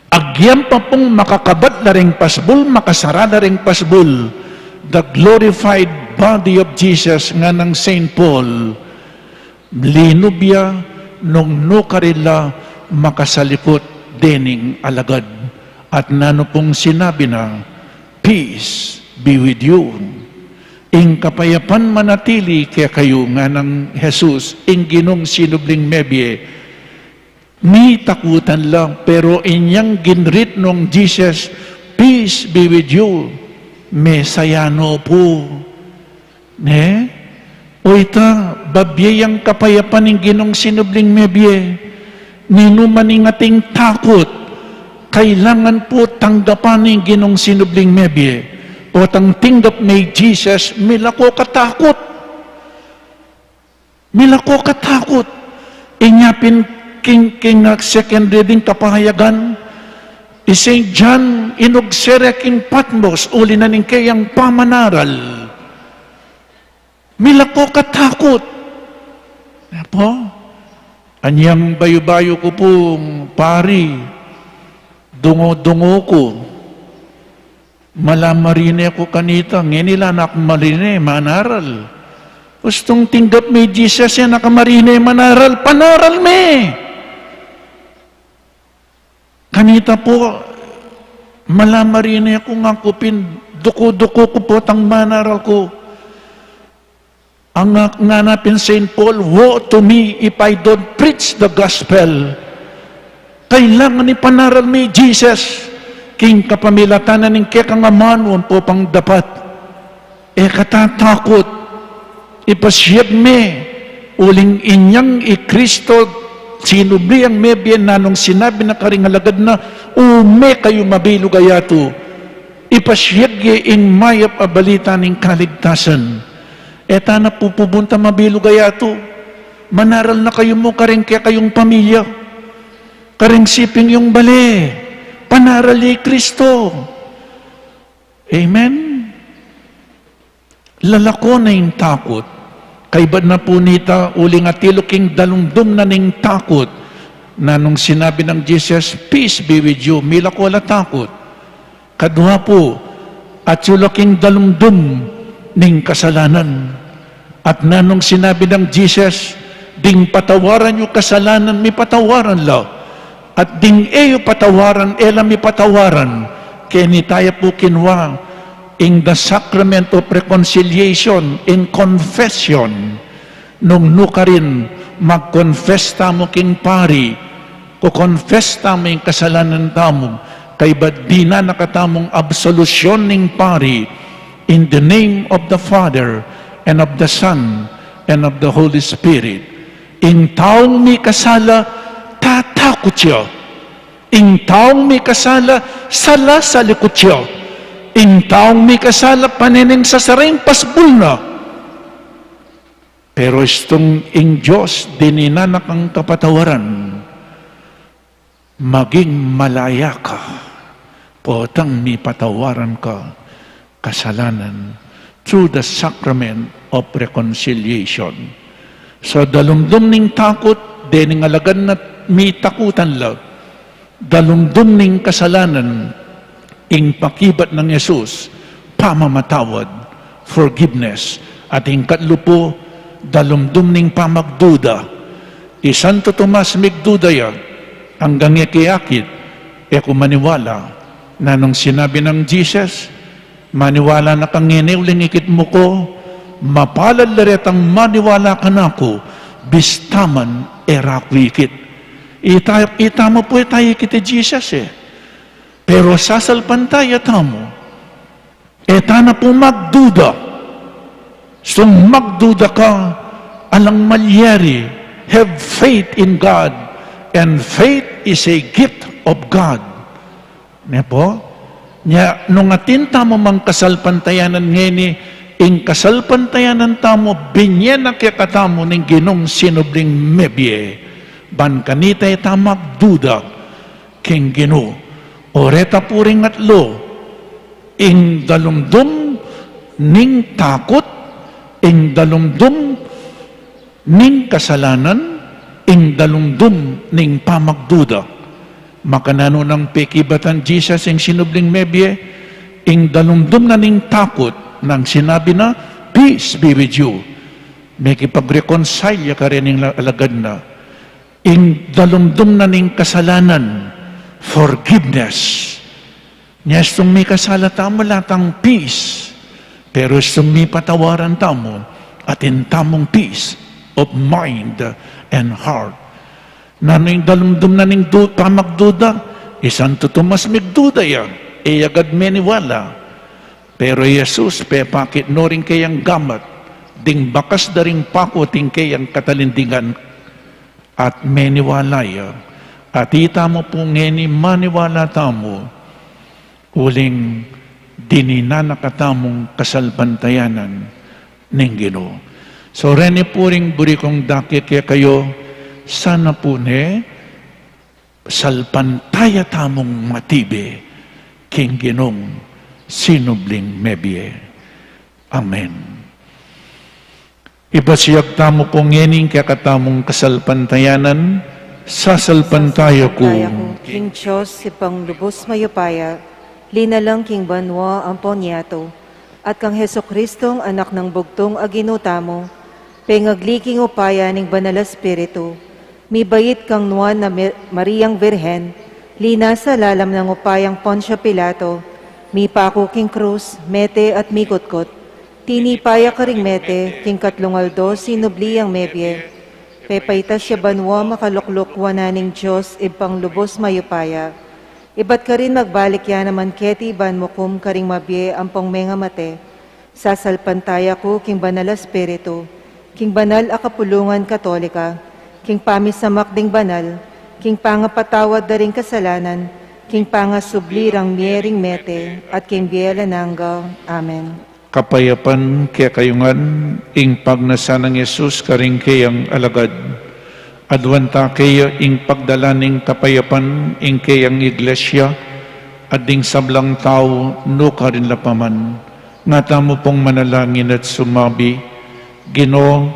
Agyang pa pung makakabat la ring pasbul, makasara la ring pasbul, the glorified body of Jesus, nganang Saint Paul, linub ya nung nu karela makasalikut dening alagad. At nanu pung sinabi na, "Peace be with you." Ing kapayapan manatili kekayu, nganang Jesus, ing Ginung sinubling mebie. Mitakutan la, pero inyang ginrit nung Jesus, "Peace be with you." Mesaya no pu. Ne? O ita, babie yang kapayapan ing Ginung sinubling mebie. Ninu man ing ating takut, kailangan pu tanggapan ing Ginung sinubling mebie. Potang tinggap me i Jesus, milako katakut. Milako katakut. Inya pin king, king, ah, second reading kapahayagan, i Saint John, inugse re king Patmos, uli na ning keyang pamanaral. Milako katakut. Apo, anyang bayu-bayu ku pung pari, dungu-dungu ku. Mala marine ku kanita, ngeni la na ku marine manaral. Ustung tinggap me i Jesus, e na ka marine manaral, panaral me. Kanita pu, mala marine ku, nga ku pin, duku-duku ku potang manaral ku. Ang ngana pin Saint Paul, "Woe to me if I don't preach the gospel." Kailangan ipanaral me i Jesus. King kapamilatan na ning kekang amanu ampo pang dapat. E ka tatakut. Ipasiag me, uling inyang i Kristo, sinubli yang mebie, nanung sinabi na karing alagad na, ume kayu mabilug a yatu. Ipasiag ye ing mayap a balita ning kaligtasan. E ta na pupubun ta mabilug a yatu. Manaral na kayu mu karing kekayung pamilya. Karing siping yung bale. Panaral ye i Kristo. Amen? Lalako na ing takut. Kaybat na pu nita, uling atilu king dalumdum na ning takut. Nanung sinabi nang Jesus, "Peace be with you." Milako la takut. Kadua pu, atyu la king dalumdum ning kasalanan. At nanung sinabi nang Jesus, "Ding patawaran yu kasalanan, mipatawaran la. At ding e yu patawaran, e la mipatawaran." Keni taya pu kinua ing the sacrament of reconciliation, ing confession. Nung nukarin mag-confess tamu king pari, ko-confess tamu ing kasalanan tamu, kaybat dinan na katamung absolusyon ning pari, in the name of the Father, and of the Son, and of the Holy Spirit. Ing taung mikasala, tatakut ya. Ing taung mikasala, sala sa likut ya. Ing taung mikasala, paneneng sa saring pasbul na. Pero istung ing Dios, dininan na kang kapatawaran, maging malaya ka, potang mipatawaran ka kasalanan through the sacrament of reconciliation. So, dalumdum ning takut, dening alagad na mitakutan la. Dalumdum ning kasalanan, ing pakibat nang Jesus, pamamatawad, forgiveness. At ing katlu pu, dalumdum ning pamagduda. I Santo Tomas migduda ya, anggang e ke akit, e ku maniwala. Nanung sinabi nang Jesus, maniwala na ka ngeni uling ikit mu ku, mapalad la retang maniwala kanaku, bista man e ra ku ikit. Ita, ita mu pu, e ta ikit i Jesus e. Pero sasalpantaya tamu, e ta na pu magduda. Sung magduda ka, alang malyari, have faith in God, and faith is a gift of God. Ne pu? Nya, nung atin tamu mang kasalpantayanan ngeni, ing kasalpantayanan tamu, binye na kekatamu ning Ginung sinubling mebie. Ban kanita e ta magduda king Ginu. O reta pu ring atlu, ing dalumdum ning takut, ing dalumdum ning kasalanan, ing dalumdum ning pamagduda. Makananu nang pekibatan Jesus ing sinubling mebie, ing dalumdum na ning takut, nang sinabi na, "Peace be with you." Mekipag-reconcile ya karening la-, alagad na. Ing dalumdum na ning kasalanan, forgiveness. Nya istung mikasala tamu, ala tang peace. Pero istung mipatawaran tamu, atin tamung peace of mind and heart. Nanu ing dalumdum na ning du-, pamagduda? I Santo Tomas migduda ya, e ya agad meniwala. Pero Jesus, pepakit no ring keyang gamat, ding bakas da ring paku at ing keyang katalindingan. At meniwala ya, at itamu pu ngeni maniwala tamu, uling dininan na katamung kasalpantayanan ning Ginu. So, reni pu ring buri kung dake kekayu, sana pu ne, salpantaya tamung matibe king Ginung sinubling mebie. Amen. Ipasiag tamu pu ngeni ing kekatamung kasalpantayanan, sasalpantaya ku. Sasalpantaya ku king Dios, Ibpang lubus mayupaya, linalang king banua ampon yatu, at kang Jesucristong Anak nang bugtung a Ginu tamu, pengagli king upaya ning Banal a Espiritu, mibait kang Nuan a Mir-, Mariang Birhen, linasa lalam nang upayang Poncio Pilato, mipaku king krus, mete at mikutkut, tinipa ya karing mete, king katlung aldo sinubli yang mebie, pepaitas ya banua, makalukluk wanan ning Dios Ibpang lubus mayupaya. Ibat karin magbalik ya naman keti ban mukum karing mabie ampong mengamate. Sasalpantaya ku king Banal a Espiritu, king banal a kapulungan Katolika, king pamisamak ding banal, king pangapatawad da ring kasalanan, king pangasubli rang mie ring mete, at king bie alang angga. Amen. Kapayapan kekayu ngan. Ing pagnasan nang Jesus karing keyang alagad. Aduan ta keya ing pagdala ning kapayapan ing keyang iglesia, at ding sablang tau nukarin la pa man. Nga tamu pong manalangin at sumabi, Ginu,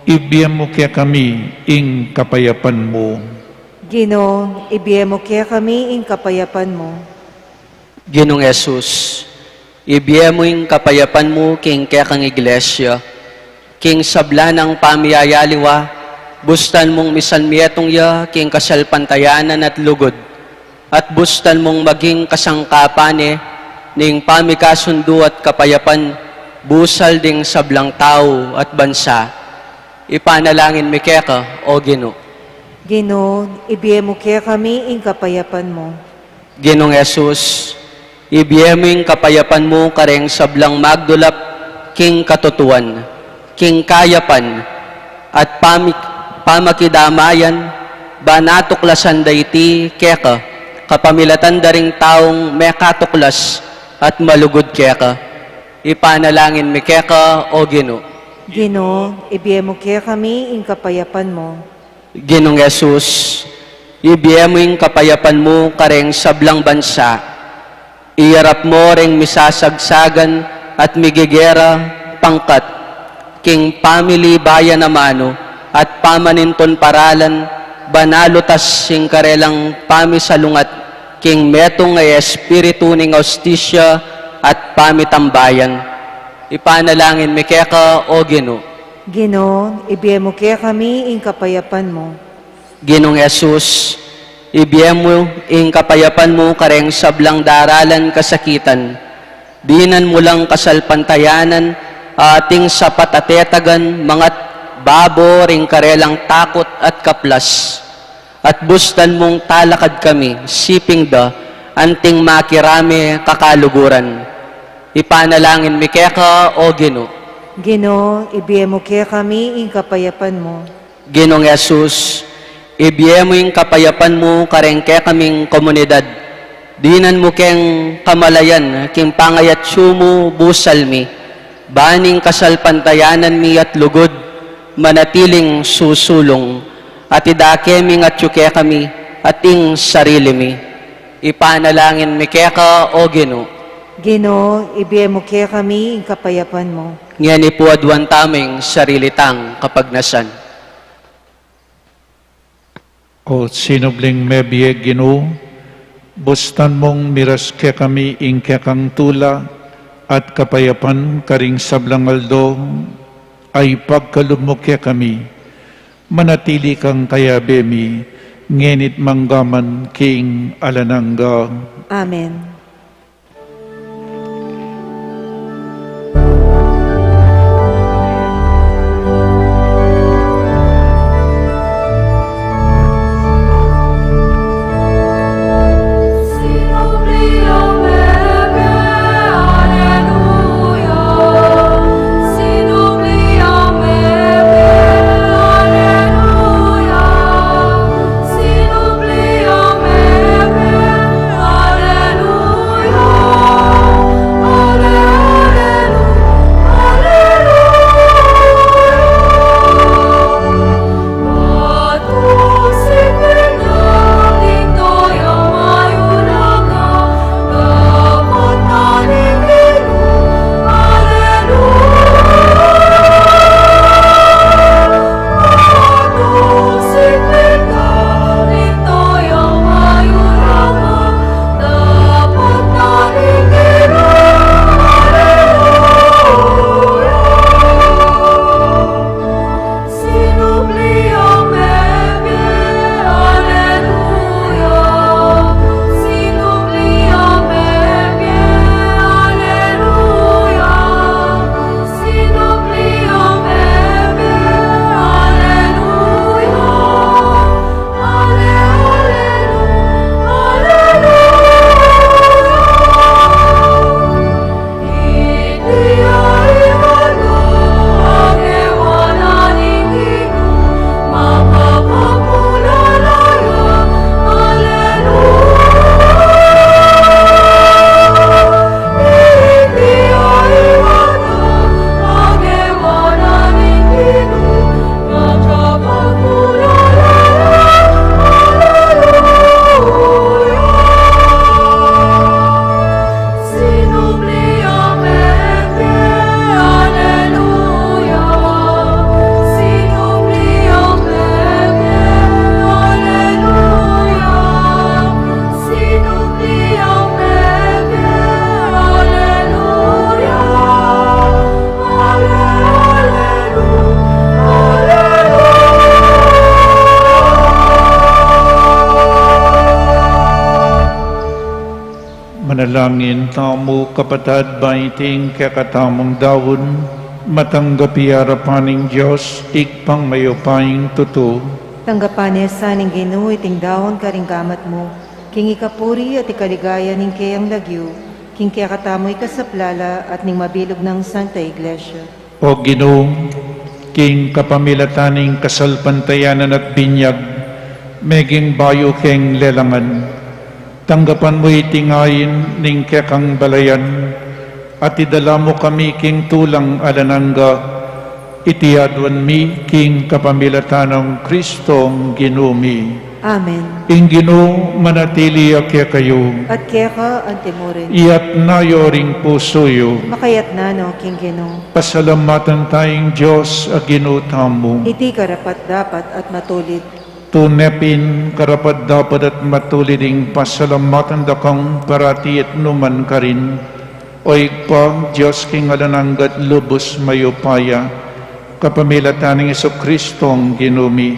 ibie mu kekami ing kapayapan mu. Ginu, ibie mu kekami ing kapayapan mu. Ginung Jesus, ibie mu ing kapayapan mu king kekang iglesia, king sabla nang pamiyayaliwa, bustan mung misan mietung ya king kasalpantayanan at lugud, at bustan mung maging kasangkapan ne ning pamikasundu at kapayapan busal ding sablang tau at bansa. Ipanalangin mi keka, O Ginu. Ginu, ibie mu kekami ing kapayapan mu. Ginung Jesus, ibie mu ing kapayapan mu kareng sablang magdulap king katutuan, king kayapan, at pamik-, pamakidamayan, ban atuklasan da iti keka, kapamilatan da ring taung mekatuklas at malugud keka. Ipanalangin mi keka, O Ginu. Ginu, ibie mu kekami ing kapayapan mu. Ginung Jesus, ibie mu ing kapayapan mu kareng sablang bansa. Iyarap mu reng misasagsagan at migegera pangkat, king pamilibayan amanu at pamanintun paralan, ban alutas ing karelang pamisalungat king metung a espiritu ning hustisya at pamitambayan. Ipanalangin mi keka, O Ginu. Ginu, ibie mu kekami ing kapayapan mu. Ginung Jesus, ibie mu ing kapayapan mu kareng sablang daralan kasakitan. Dinan mu lang kasalpantayanan ating sapat a tetagan mangat babo ring karelang takut at kaplas. At bustan mung talakad kami siping da anting makirame kakaluguran. Ipanalangin mi keka, O Ginu. Ginu, ibie mu kekami ing kapayapan mu. Ginung Jesus, ibie mu ing kapayapan mu kareng kekaming komunidad. Dinan mu keng kamalayan king pangayatsu mu busal mi, ban ing kasalpantayanan mi at lugud manatiling susulung, at idake ming atyu kekami at ing sarili mi. Ipanalangin mi keka, O Ginu. Ginu, ibie mu kekami ing kapayapan mu. Ngeni pu aduan tamu ing sarili tang kapagnasan. O sinubling mebie, Ginu, bustan mung miras kekami ing kekang tula at kapayapan karing sablang aldo, a ipagkalub mu kekami, manatili kang kayabe mi, ngeni't manggaman king alang angga. Amen. Manalangin tamu, kapatad, ba iting kekatamung daun, matanggap ya arapan ning Dios, Ibpang mayupayang tutu. Tanggapan na sa ning Ginu iting daun karing gamat mu, king ikapuri at ikaligaya ning keyang lagyu, king kekatamung ikasaplala at ning mabilug nang Santa Iglesia. O Ginu, king kapamilatan ning kasalpantayanan at binyag, meging bayu keng lelangan. Tanggapan mu iting ain ning kekang balayan, at idala mu kami king tulang alang angga, iti aduan mi king kapamilatan nang Kristong Ginu mi. Amen. Ing Ginu manatili ya kekayu. At keka antimurin. Iyatas yu ring pusu yu. Makayatas no king Ginu. Pasalamatan taya ing Dios a Ginu tamu. Iti karapat-dapat at matulid. Tune pin karapat-dapat at matulid ing pasalamatan da kang parati at nukarin man, O Ibpa, Dios king alang angga at lubus mayupaya, kapamilatan nang Jesucristo a Ginu mi.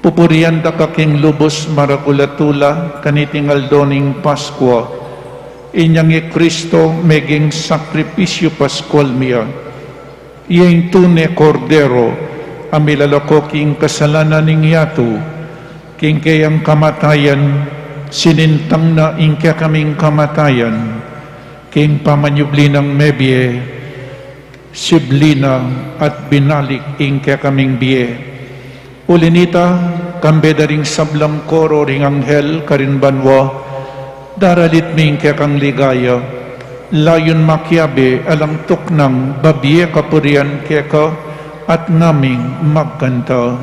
Pupurian da ka king lubus maragul a tula kaniting aldo ning Paskua. Inyang i Kristo meging sakripisyu Paskual mi ya. Iya ing tune Kordero a milalako king kasalanan ning yatu. King keyang kamatayan, sinintang na ing kekaming kamatayan. King pamanyubli nang mebie, sibli na at binalik ing kekaming bie. Uli na nita, kambe da ring sablang koro ring anghel karin banua, daralit mi ing kekang ligaya, layun makiabe alang tuknang babie kapurian keka at ngaming magkanta.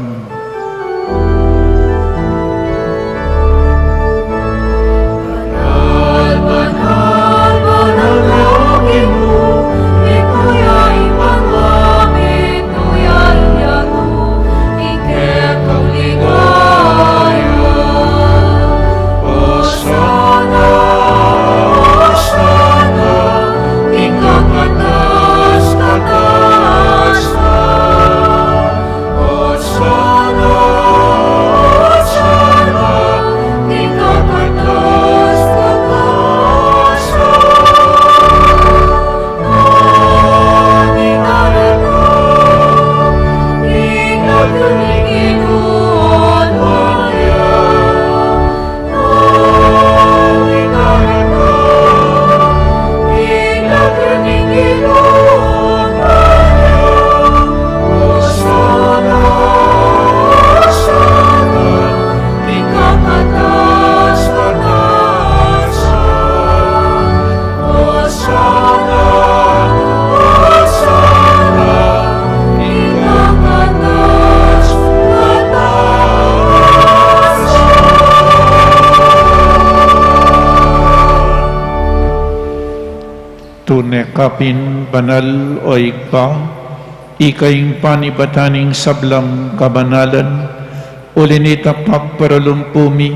Tune ka pin banal, o Ibpa, ika ing panibatan ning sablang kabanalan, uli na nita pagparalumpu mi,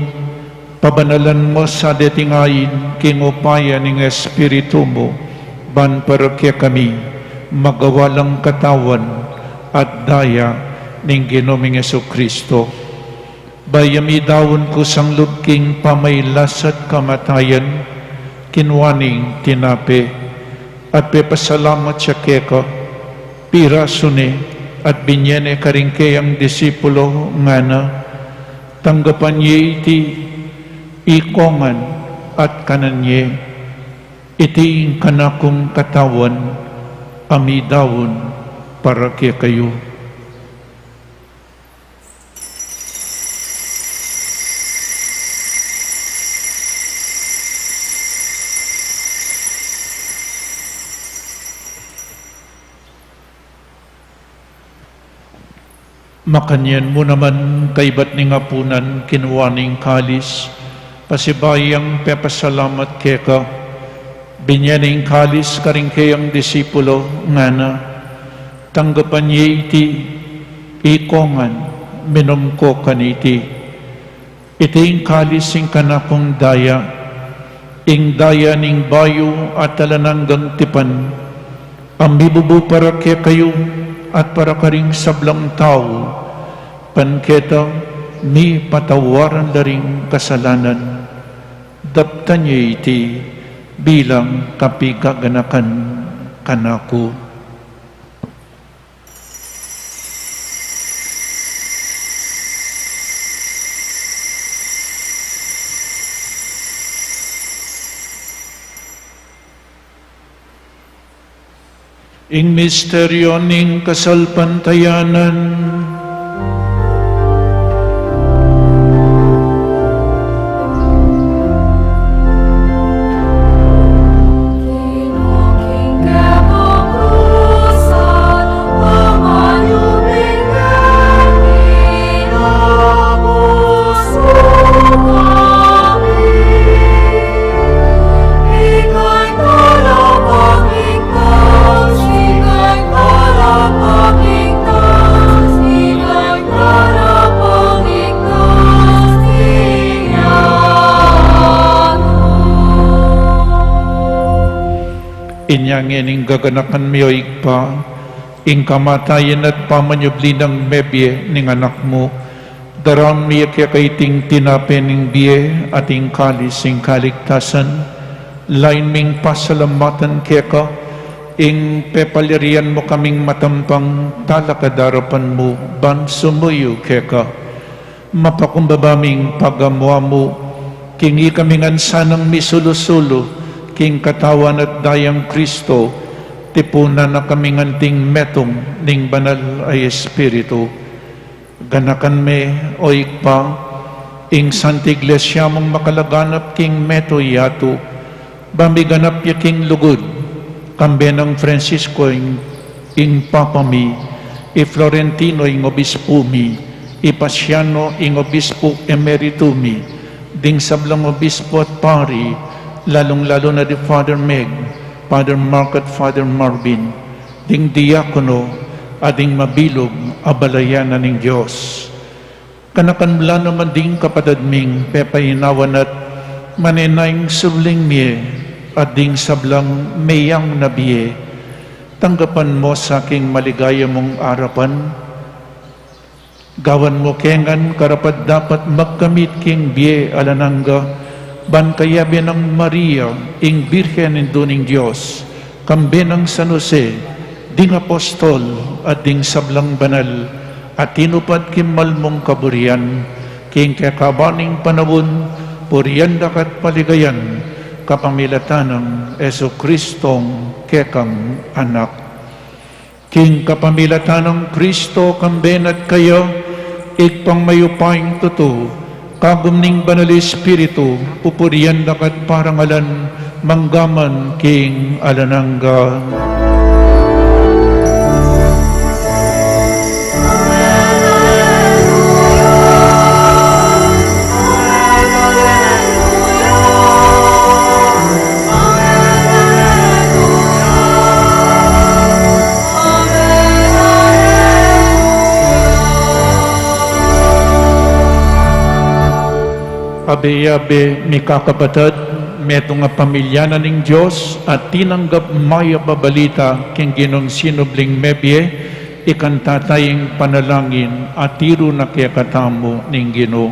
pabanalan mu sa deting ain king upaya ning Espiritu mu, ban para kekami magawa lang katawan at daya ning Ginu ming Jesucristo. Bayu ya midaun kusang lub king pamailas at kamatayan, kinua ne ing tinape, at pepasalamat ya keka, pirasu ne, at binye ne karing keyang disipulo, ngana, tanggapan ye iti, ikongan, at kanan ye, iti ing kanakung katawan, a midaun para kekayu. Makanyan mu naman kaibat ning apunan, kinua ne ing kalis, pasibayu yang pepasalamat keka, binye ne ing kalis karing keyang disipulo, ngana, tanggapan ye iti, ikongan, minum ko kaniti. Iti ing kalis ning kanakung daya, ing daya ning bayu at alang anggang tipan, a mibubu para kekayu at para karing sablang tau, ban keta mipatawaran la ring kasalanan. Daptan ye iti, Bilang kapigaganakan kanaku. Ing misteryo ning kasalpantayanan. Inya ngening gaganakan mi, o Ibpa, ing kamatayan at pamanyubli nang mebie ning Anak mu, daraun mi keka iting tinape ning bie at ing kalis ning kaligtasan. Lain ming pasalamatan keka ing pepalirian mu kaming matampang talakad king arapan mu ban sumuyu keka. Mapakumbaba ming pagamu-amu king ikami ngan sanang misulu-sulu king katawan at dayang Kristo, tipunan na kaming anting metung ning Banal a Espiritu. Ganakan me, o Ibpa, ing Santa Iglesia mung makalaganap king mabilug a yatu, ban miganap ya king lugud, kambe nang Francisco ing, ing Papa mi, i Florentino ing Obispu mi, i Paciano ing Obispu Emeritu mi, ding sablang obispu at pari, lalung-lalu na di Father Meg, Father Mark at Father Marvin, ding diakono, at ding mabilug a balayan na ning Dios. Ganakan mu la naman ding kapatad ming pepainawan at manenaya king subling mie at ding sablang meyang na bie. Tanggapan mu sa king maligaya mung arapan. Gawan mu ke ngan karapat-dapat magkamit king bie alang angga, ban kayabe nang Maria, ing Birhen Indu ning Dios, kambe nang San Jose, ding apostol, at ding sablang banal a tinupad king malmung kaburian, king kekaban ning panaun, purian da ka at paligayan, kapamilatan nang Jesucristong kekang Anak. King kapamilatan nang Kristo, kambe na at kaya, Ibpang mayupayang tutu, kagum ning Banal Espiritu, pupurian da ka at parangalan, mangga man king alang angga. Abe-abe, mikakapatad, metung a pamilya na ning Dios, a tinanggap mayap a balita king Ginung sinubling mebie, ikanta taya ing panalangin a tiru na kekatamu ning Ginu.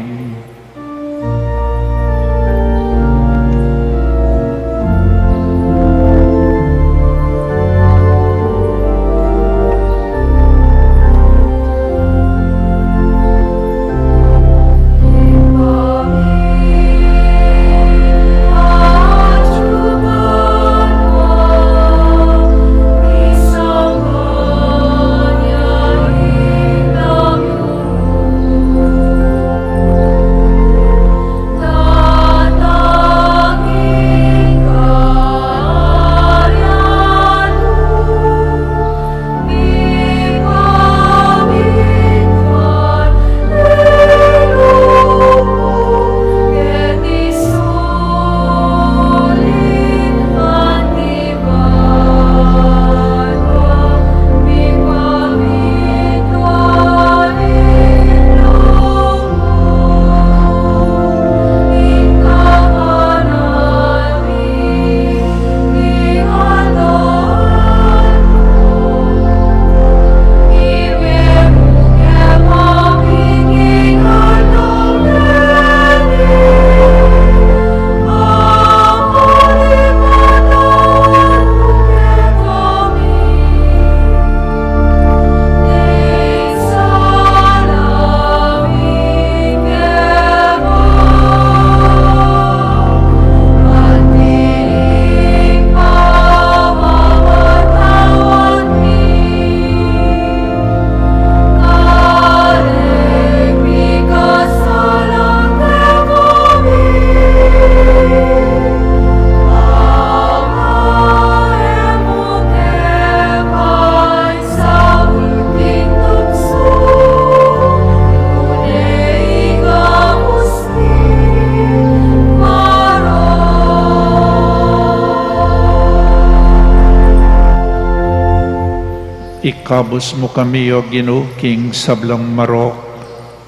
Kabus mu kami, O Ginu, king sablang marok.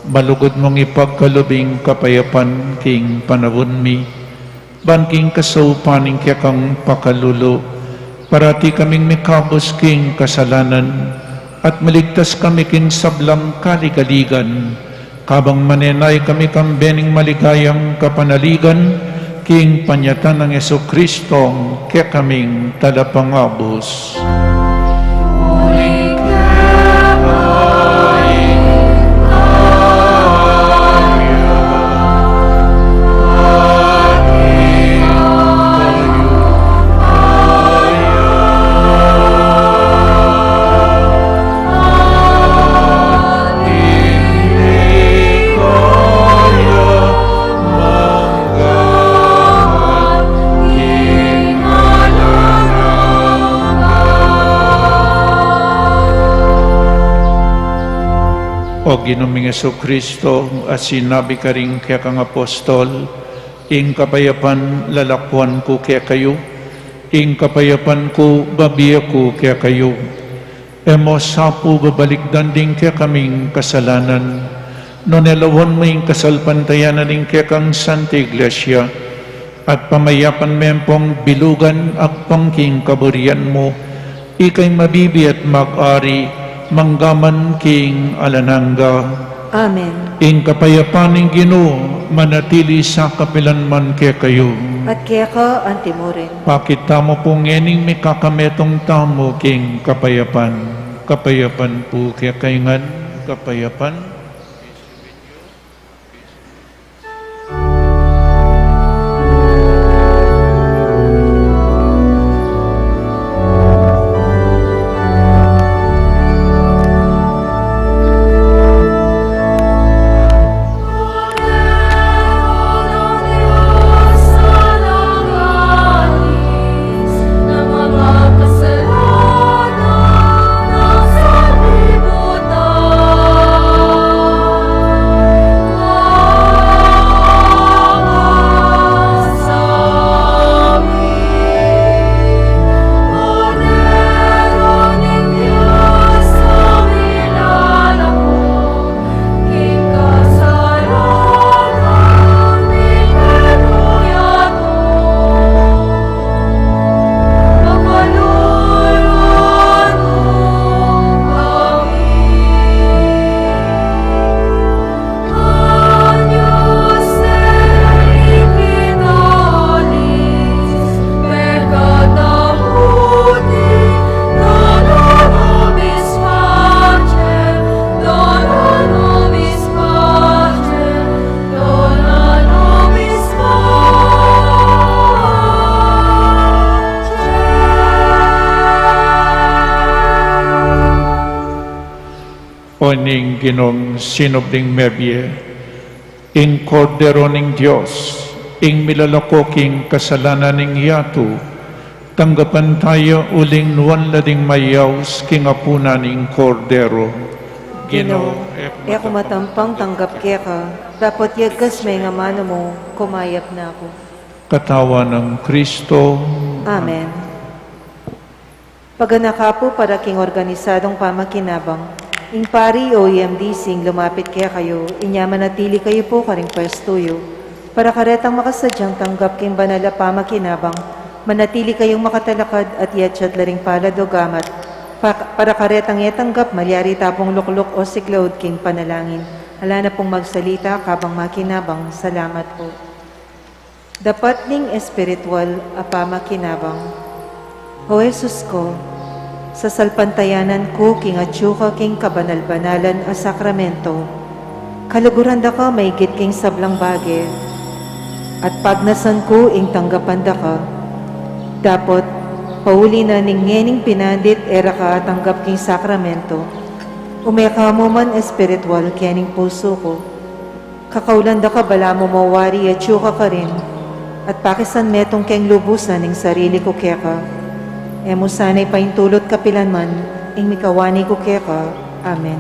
Malugud mung ipagkalub ing kapayapan king panaun mi, ban king kasaupan ning kekang pakalulu, parati kaming mikabus king kasalanan, at maligtas kami king sablang kaligaligan, kabang manenaya kami kambe ning maligayang kapanaligan, king panyatang nang Jesucristo, kekaming Talapangabus. O Ginu ming Jesucristo, a sinabi karing kekang apostol, ing kapayapan lalakwan ku kekayu, ing kapayapan ku babie ku kekayu. E mu sa pu babalikdan ding kekaming kasalanan, nune lawan mu ing kasalpantayanan ning kekang Santa Iglesia, at pamayapan me pung bilugan agpang king kaburian mu, ika ing mabibie at mag-ari, mangga man king alang angga. Amen. Ing kapayapan ning Ginu manatili sa kapilan man kekayu. At keka anti mu rin. Pakit tamu pu ngening mikakametung tamu king kapayapan. Kapayapan pu kekayu ngan, kapayapan. O ning Ginung sinubling mebie, ing Kordero ning Dios, ing milalako king kasalanan ning yatu, tanggapan taya uling nuan la ding mayaus king apunan ning Kordero. Ginu, e ku matampang tanggap keka, dapot yagkas me ing amanu mu, kumayap na ku. Katawan nang Kristo. Amen. Paganaka pu para king organisadong pamakinabang, ing pari o E M D C ing lumapit kekayu, inya manatili kayu pu karing pwestu yu. Para karetang makasadyang tanggap king banal a pamakinabang, manatili kayung makatalakad at yatsat la ring palad o gamat, pa-, para karetang e tanggap malyari ta pung lukluk o siklaud king panalangin. Ala na pung magsalita kabang makinabang. Salamat pu. Dapat ning espiritual a pamakinabang. O Jesus ku, sasalpantayanan ku king atyu ka king kabanal-banalan a sakramento. Kaluguran da ka maigit king sablang bage, at pagnasan ku ing tanggapan da ka. Dapot, pauli na ning ngening pinandit e ra ka atanggap king sakramento, ume ka mu man espiritual kening pusu ku. Kakaulan da ka balamu mo wari atyu ka karin, at pakisan metung keng lubusan ing sarili ku keka. E mu sana ipaintulut kapilan man ing mikawani ku keka. Amen.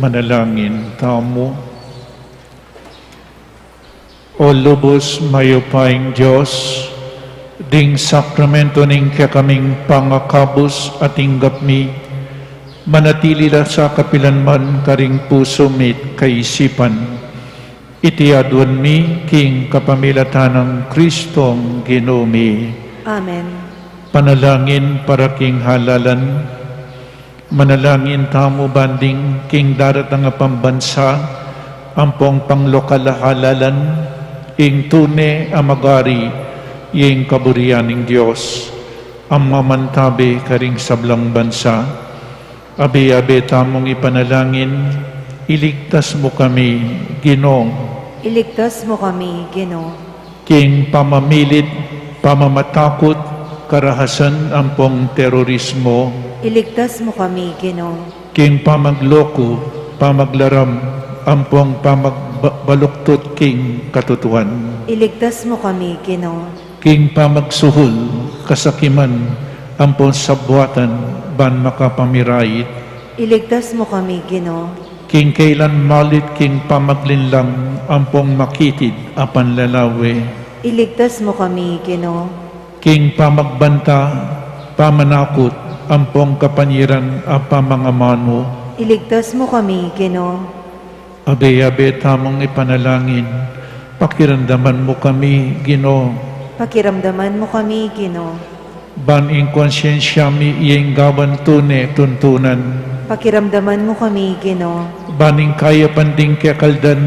Manalangin tamu. O lubus mayupayang Dios, ding sakramento ning kekaming pangakabus atinggap mi, manatili la sa kapilan man karing pusu mi't kaisipan. Iti aduan mi king kapamilatan nang Kristong Ginu mi. Amen. Panalangin para king halalan. Manalangin tamu ban ding king daratang a pambansa ampong panglokal a halalan, ing tune a magari, ing kaburian ning Dios, a mamantabe karing sablang bansa. Abe-abe tamung ipanalangin, iligtas mu kami, Ginu. Iligtas mu kami, Ginu. King pamamilit, pamamatakut, karahasan ampong terorismo. Iligtas mu kami, Ginu. King pamagloku, pamaglaram, ampong pamagba-, baluktot king katutuan. Iligtas mu kami, Ginu. King pamagsuhul, kasakiman, ampong sabwatan, ban makapamirait. Iligtas mu kami, Ginu. King kailan malit king pamaglinlang ampong makitid a panlalawe. Iligtas mu kami, Ginu. King pamagbanta, pamanakut, ampong kapanyiran a pamangamanu. Iligtas mu kami, Ginu. Abe-abe tamung ipanalangin, pakiramdaman mu kami, Ginu. Pakiramdaman mu kami, Ginu. Ban ing konsyensya mi ing gawan tune tuntunan. Pakiramdaman mu kami, Ginu. Ban ing kayapan ding kekaldan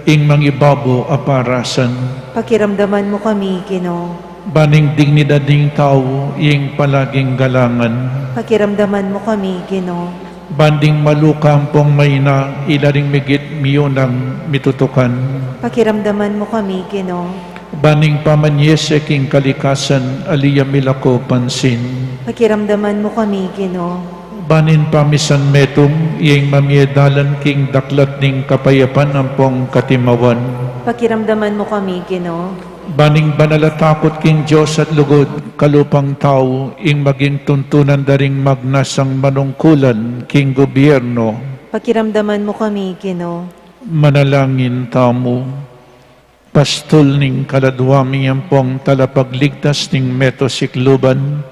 ing mangibabo a parasan. Pakiramdaman mu kami, Ginu. Ban ing dignidad ning tau ing palaging galangan. Pakiramdaman mu kami, Ginu. Ban ding maluka ampong maina ila ring migit miyunang mitutukan. Pakiramdaman mu kami, Ginu. Ban ing pamanyese king kalikasan, ali ya milako pansin. Pakiramdaman mu kami, Ginu. Ban ing pamisan metung, ing mamie dalan king daklat ning kapayapan ampong katimawan. Pakiramdaman mu kami, Ginu. Ban ing banal a takut king Dios at lugud, kalupang tau, ing maging tuntunan da ring magnasang manungkulan king gobyerno. Pakiramdaman mu kami, Ginu. Manalangin tamu. Pastul ning kaladwa mi ampong talapagligtas ning meto sikluban,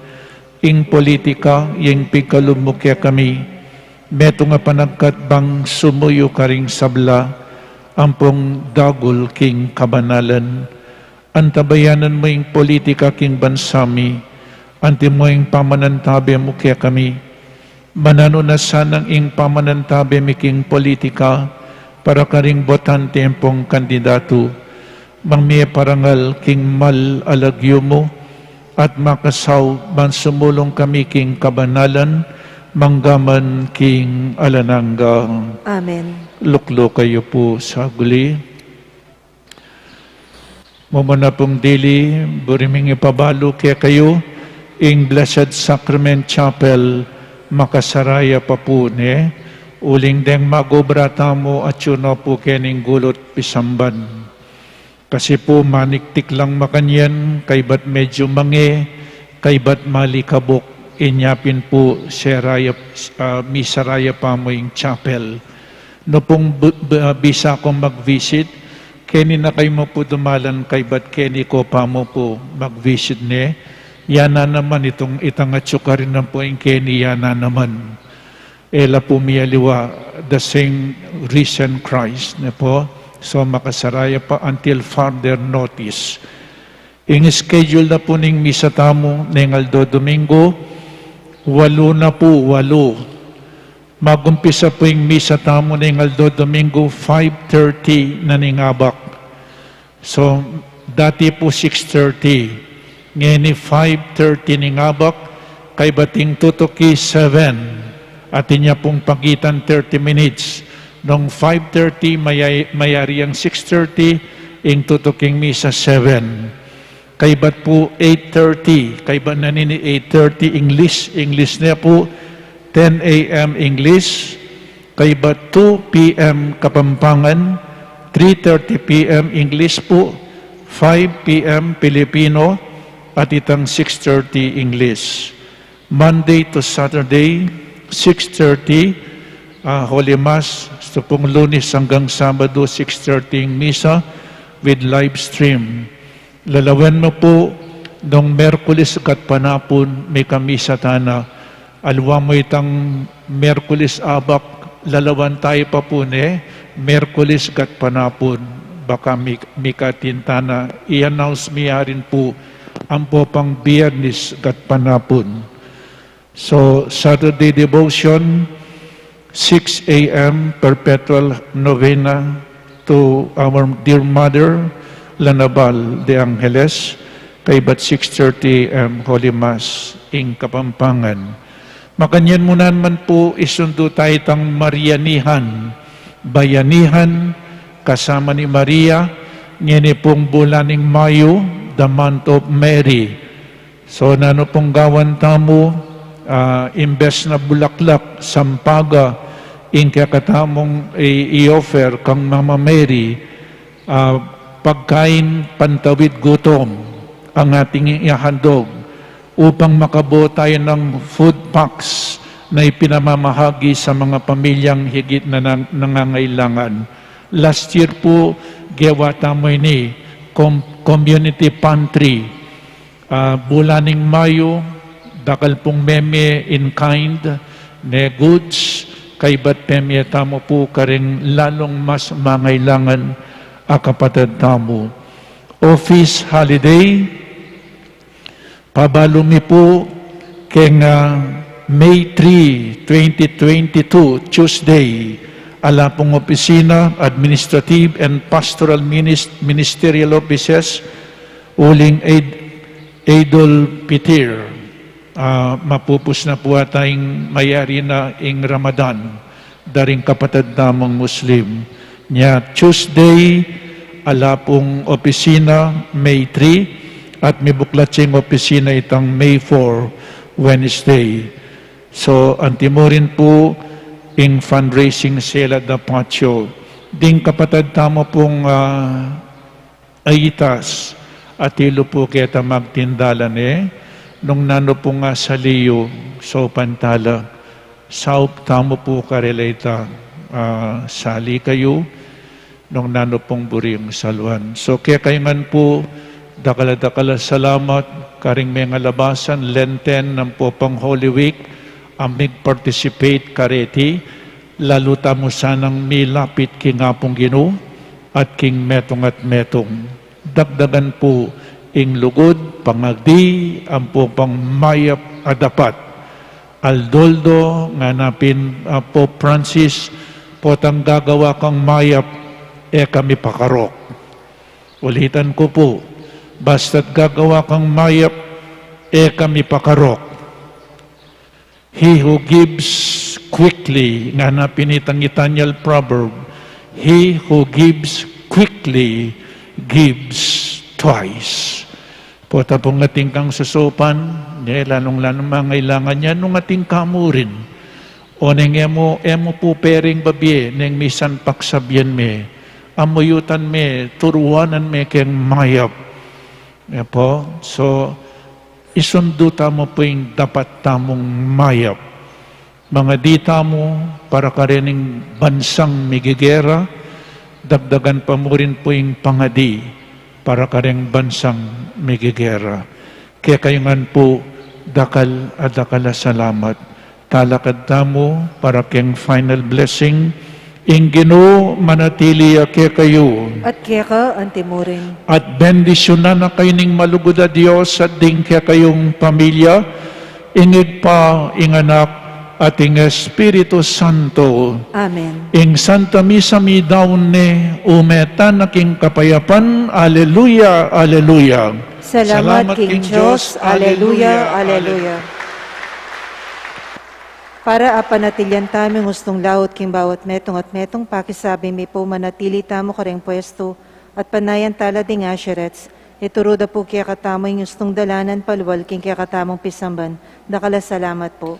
ing politika, ing pigkalub mu kekami, metung a panagkat bang sumuyu karing sabla ampong dagul king kabanalan. Antabayanan mu ing politika king bansa mi, antimo ing pamanantabe mu kekami. Mananu na sanang ing pamanantabe mi king politika para karing botante ampong kandidatu, mangmie parangal king mal a lagyu mu, at makasaup ban sumulung kami king kabanalan, manggaman king alang angga. Amen. Lukluk kayu pu saguli. Mumuna pung dili, buri ming ipabalu kekayu ing Blessed Sacrament Chapel, makasaraya pa pu ne, uling deng magobra tamu atyu na pu keni ing gulut pisamban. Kasi pu maniktik lang makanyan, kaybat medyu mange, kaybat malikabuk, inya pin pu saraya, ah, misaraya pa mu ing chapel. Nu pung bu-, bu-, ah, bisa kung mag-visit, keni na kayu mu pu dumalan kaybat keni ko pa mu pu mag-visit ne. Yana naman itung itang atyu karin na pu ing keni yana naman. E la pu mialiwa, the same risen Christ, ne pu. So, makasaraya pa until further notice. Ing schedule na pu ning misa tamu neng aldo Domingo, walu na pu, walu. Magumpisa pu ing misa tamu neng aldo Domingo, five thirty na ning abak. So, dati pu six thirty. Ngeni five thirty ning abak, kaybat ing tutuki seven. Atin ya pung pagitan thirty minutes. Nung five thirty, mayay-, mayari yang six thirty, ing tutuking misa seven. Kaybat pu eight thirty, kaybat na nini eight thirty English, English ne pu ten A M English, kaybat two P M Kapampangan, three thirty P M English pu, five P M Pilipino, at itang six thirty English. Monday to Saturday, six thirty, Ah, Holy Mass, ito pong Lunes hanggang Sabado, six thirty ing misa with live stream. Lalawen mu pu nung Merkulis gatpanapun, mika misa tana. Aliwa mu itang Merkulis abak, lalawan tayu pa pu ne, Merkulis gatpanapun, baka mi-, mika atin tana. I-announce mi ya rin pu ampo pang Biyernes gatpanapun. So, Saturday devotion, six a.m. perpetual novena to our dear mother, La Naval de Angeles, kaybat six thirty a.m. Holy Mass in Kapampangan. Makanyan mu naman pu, isundu tayu itang Marianihan, Bayanihan, kasama ni Maria, ngeni pung bulan ning Mayu, the month of Mary. So, nanu pung gawan tamu, ah, imbes na bulaklak, sampaga, ing kekatamung i-, i-offer kang Mama Mary, ah, pagkain pantawid gutom ang ating ihahandog upang makabuo tayo ng food packs na ipinamamahagi sa mga pamilyang higit na nang-, nangangailangan. Last year pu, gewa tamu ini, com-, community pantry. Ah, bulan ning Mayu, dakal pung meme in kind ne goods, kaybat pemie tamu pu karing lalung mas mangailangan a kapatad tamu. Office holiday, pabalu mi pu keng, ah, May three, twenty twenty-two, Tuesday, ala pung opisina, administrative and pastoral minis-, ministerial offices, uling Eid, Eidul Pitir, ah, mapupus na pu ata ing mayari na ing Ramadan, daring kapatad tamung Muslim. Nya Tuesday, ala pung opisina, May three, at mibuklat sing opisina itang May four, Wednesday. So, antimurin pu ing fundraising sela da patio. Ding kapatad tamu pung, ah, aitas, atilu pu keta magtindalan e, nung nanu pung asali yu, saupan tala, saup tamu pu karela ita, ah, sali kayu, nung nanu pung buri ing saluan. So, kekayu ngan pu, dakal a dakal a salamat, karing mengalabasan, Lenten, ampo pang Holy Week, a mig-participate kareti, lalu tamu sanang milapit king Apung Ginu, at king metung at metung. Dagdagan pu ing lugud, pangagdi, ampo pang mayap a dapat. Aldo-aldo, ngana pin, ah, Pope Francis, potang gagawa kang mayap, e ka mipakarok. Ulitan ku pu, basta't gagawa kang mayap, e ka mipakarok. He who gives quickly, ngana pin itang Itanyal proverb, he who gives quickly gives twice. Pota pung atin kang sasaupan, ne, lalung-lalu mangailangan ya, nung atin ka mu rin. Oneng e mu, e mu pu pering babie, neng misan paksabian me, amuyutan me, turuanan me keng mayap. E pu, so, isundu tamu pu ing dapat tamung mayap. Mangadi tamu para karening bansang migigera, dagdagan pa mu rin pu ing pangadi para kareng bansang migigera. Kekayu ngan pu, dakal a dakal a salamat. Talakad tamu para keng final blessing. Ing Ginu manatili ya kekayu. At keka antimurin. At bendisyunan na kayu ning malugud a Dios at ding kekayung pamilya, ing Ibpa, ing Anak, at ing Espiritu Santo. Amen. Ing Santa Misa midaun ne, ume tana king kapayapan. Aleluya, aleluya. Salamat king Dios. Aleluya, aleluya. Para apanatilian tamu ing ustung laut king bawat metung at metung, pakisabi mi pu manatili tamu kareng pwestu at panayan tala ding usherettes. Ituru da pu kekatamu ing ustung dalanan palual king kekatamung pisamban. Dakal a salamat pu.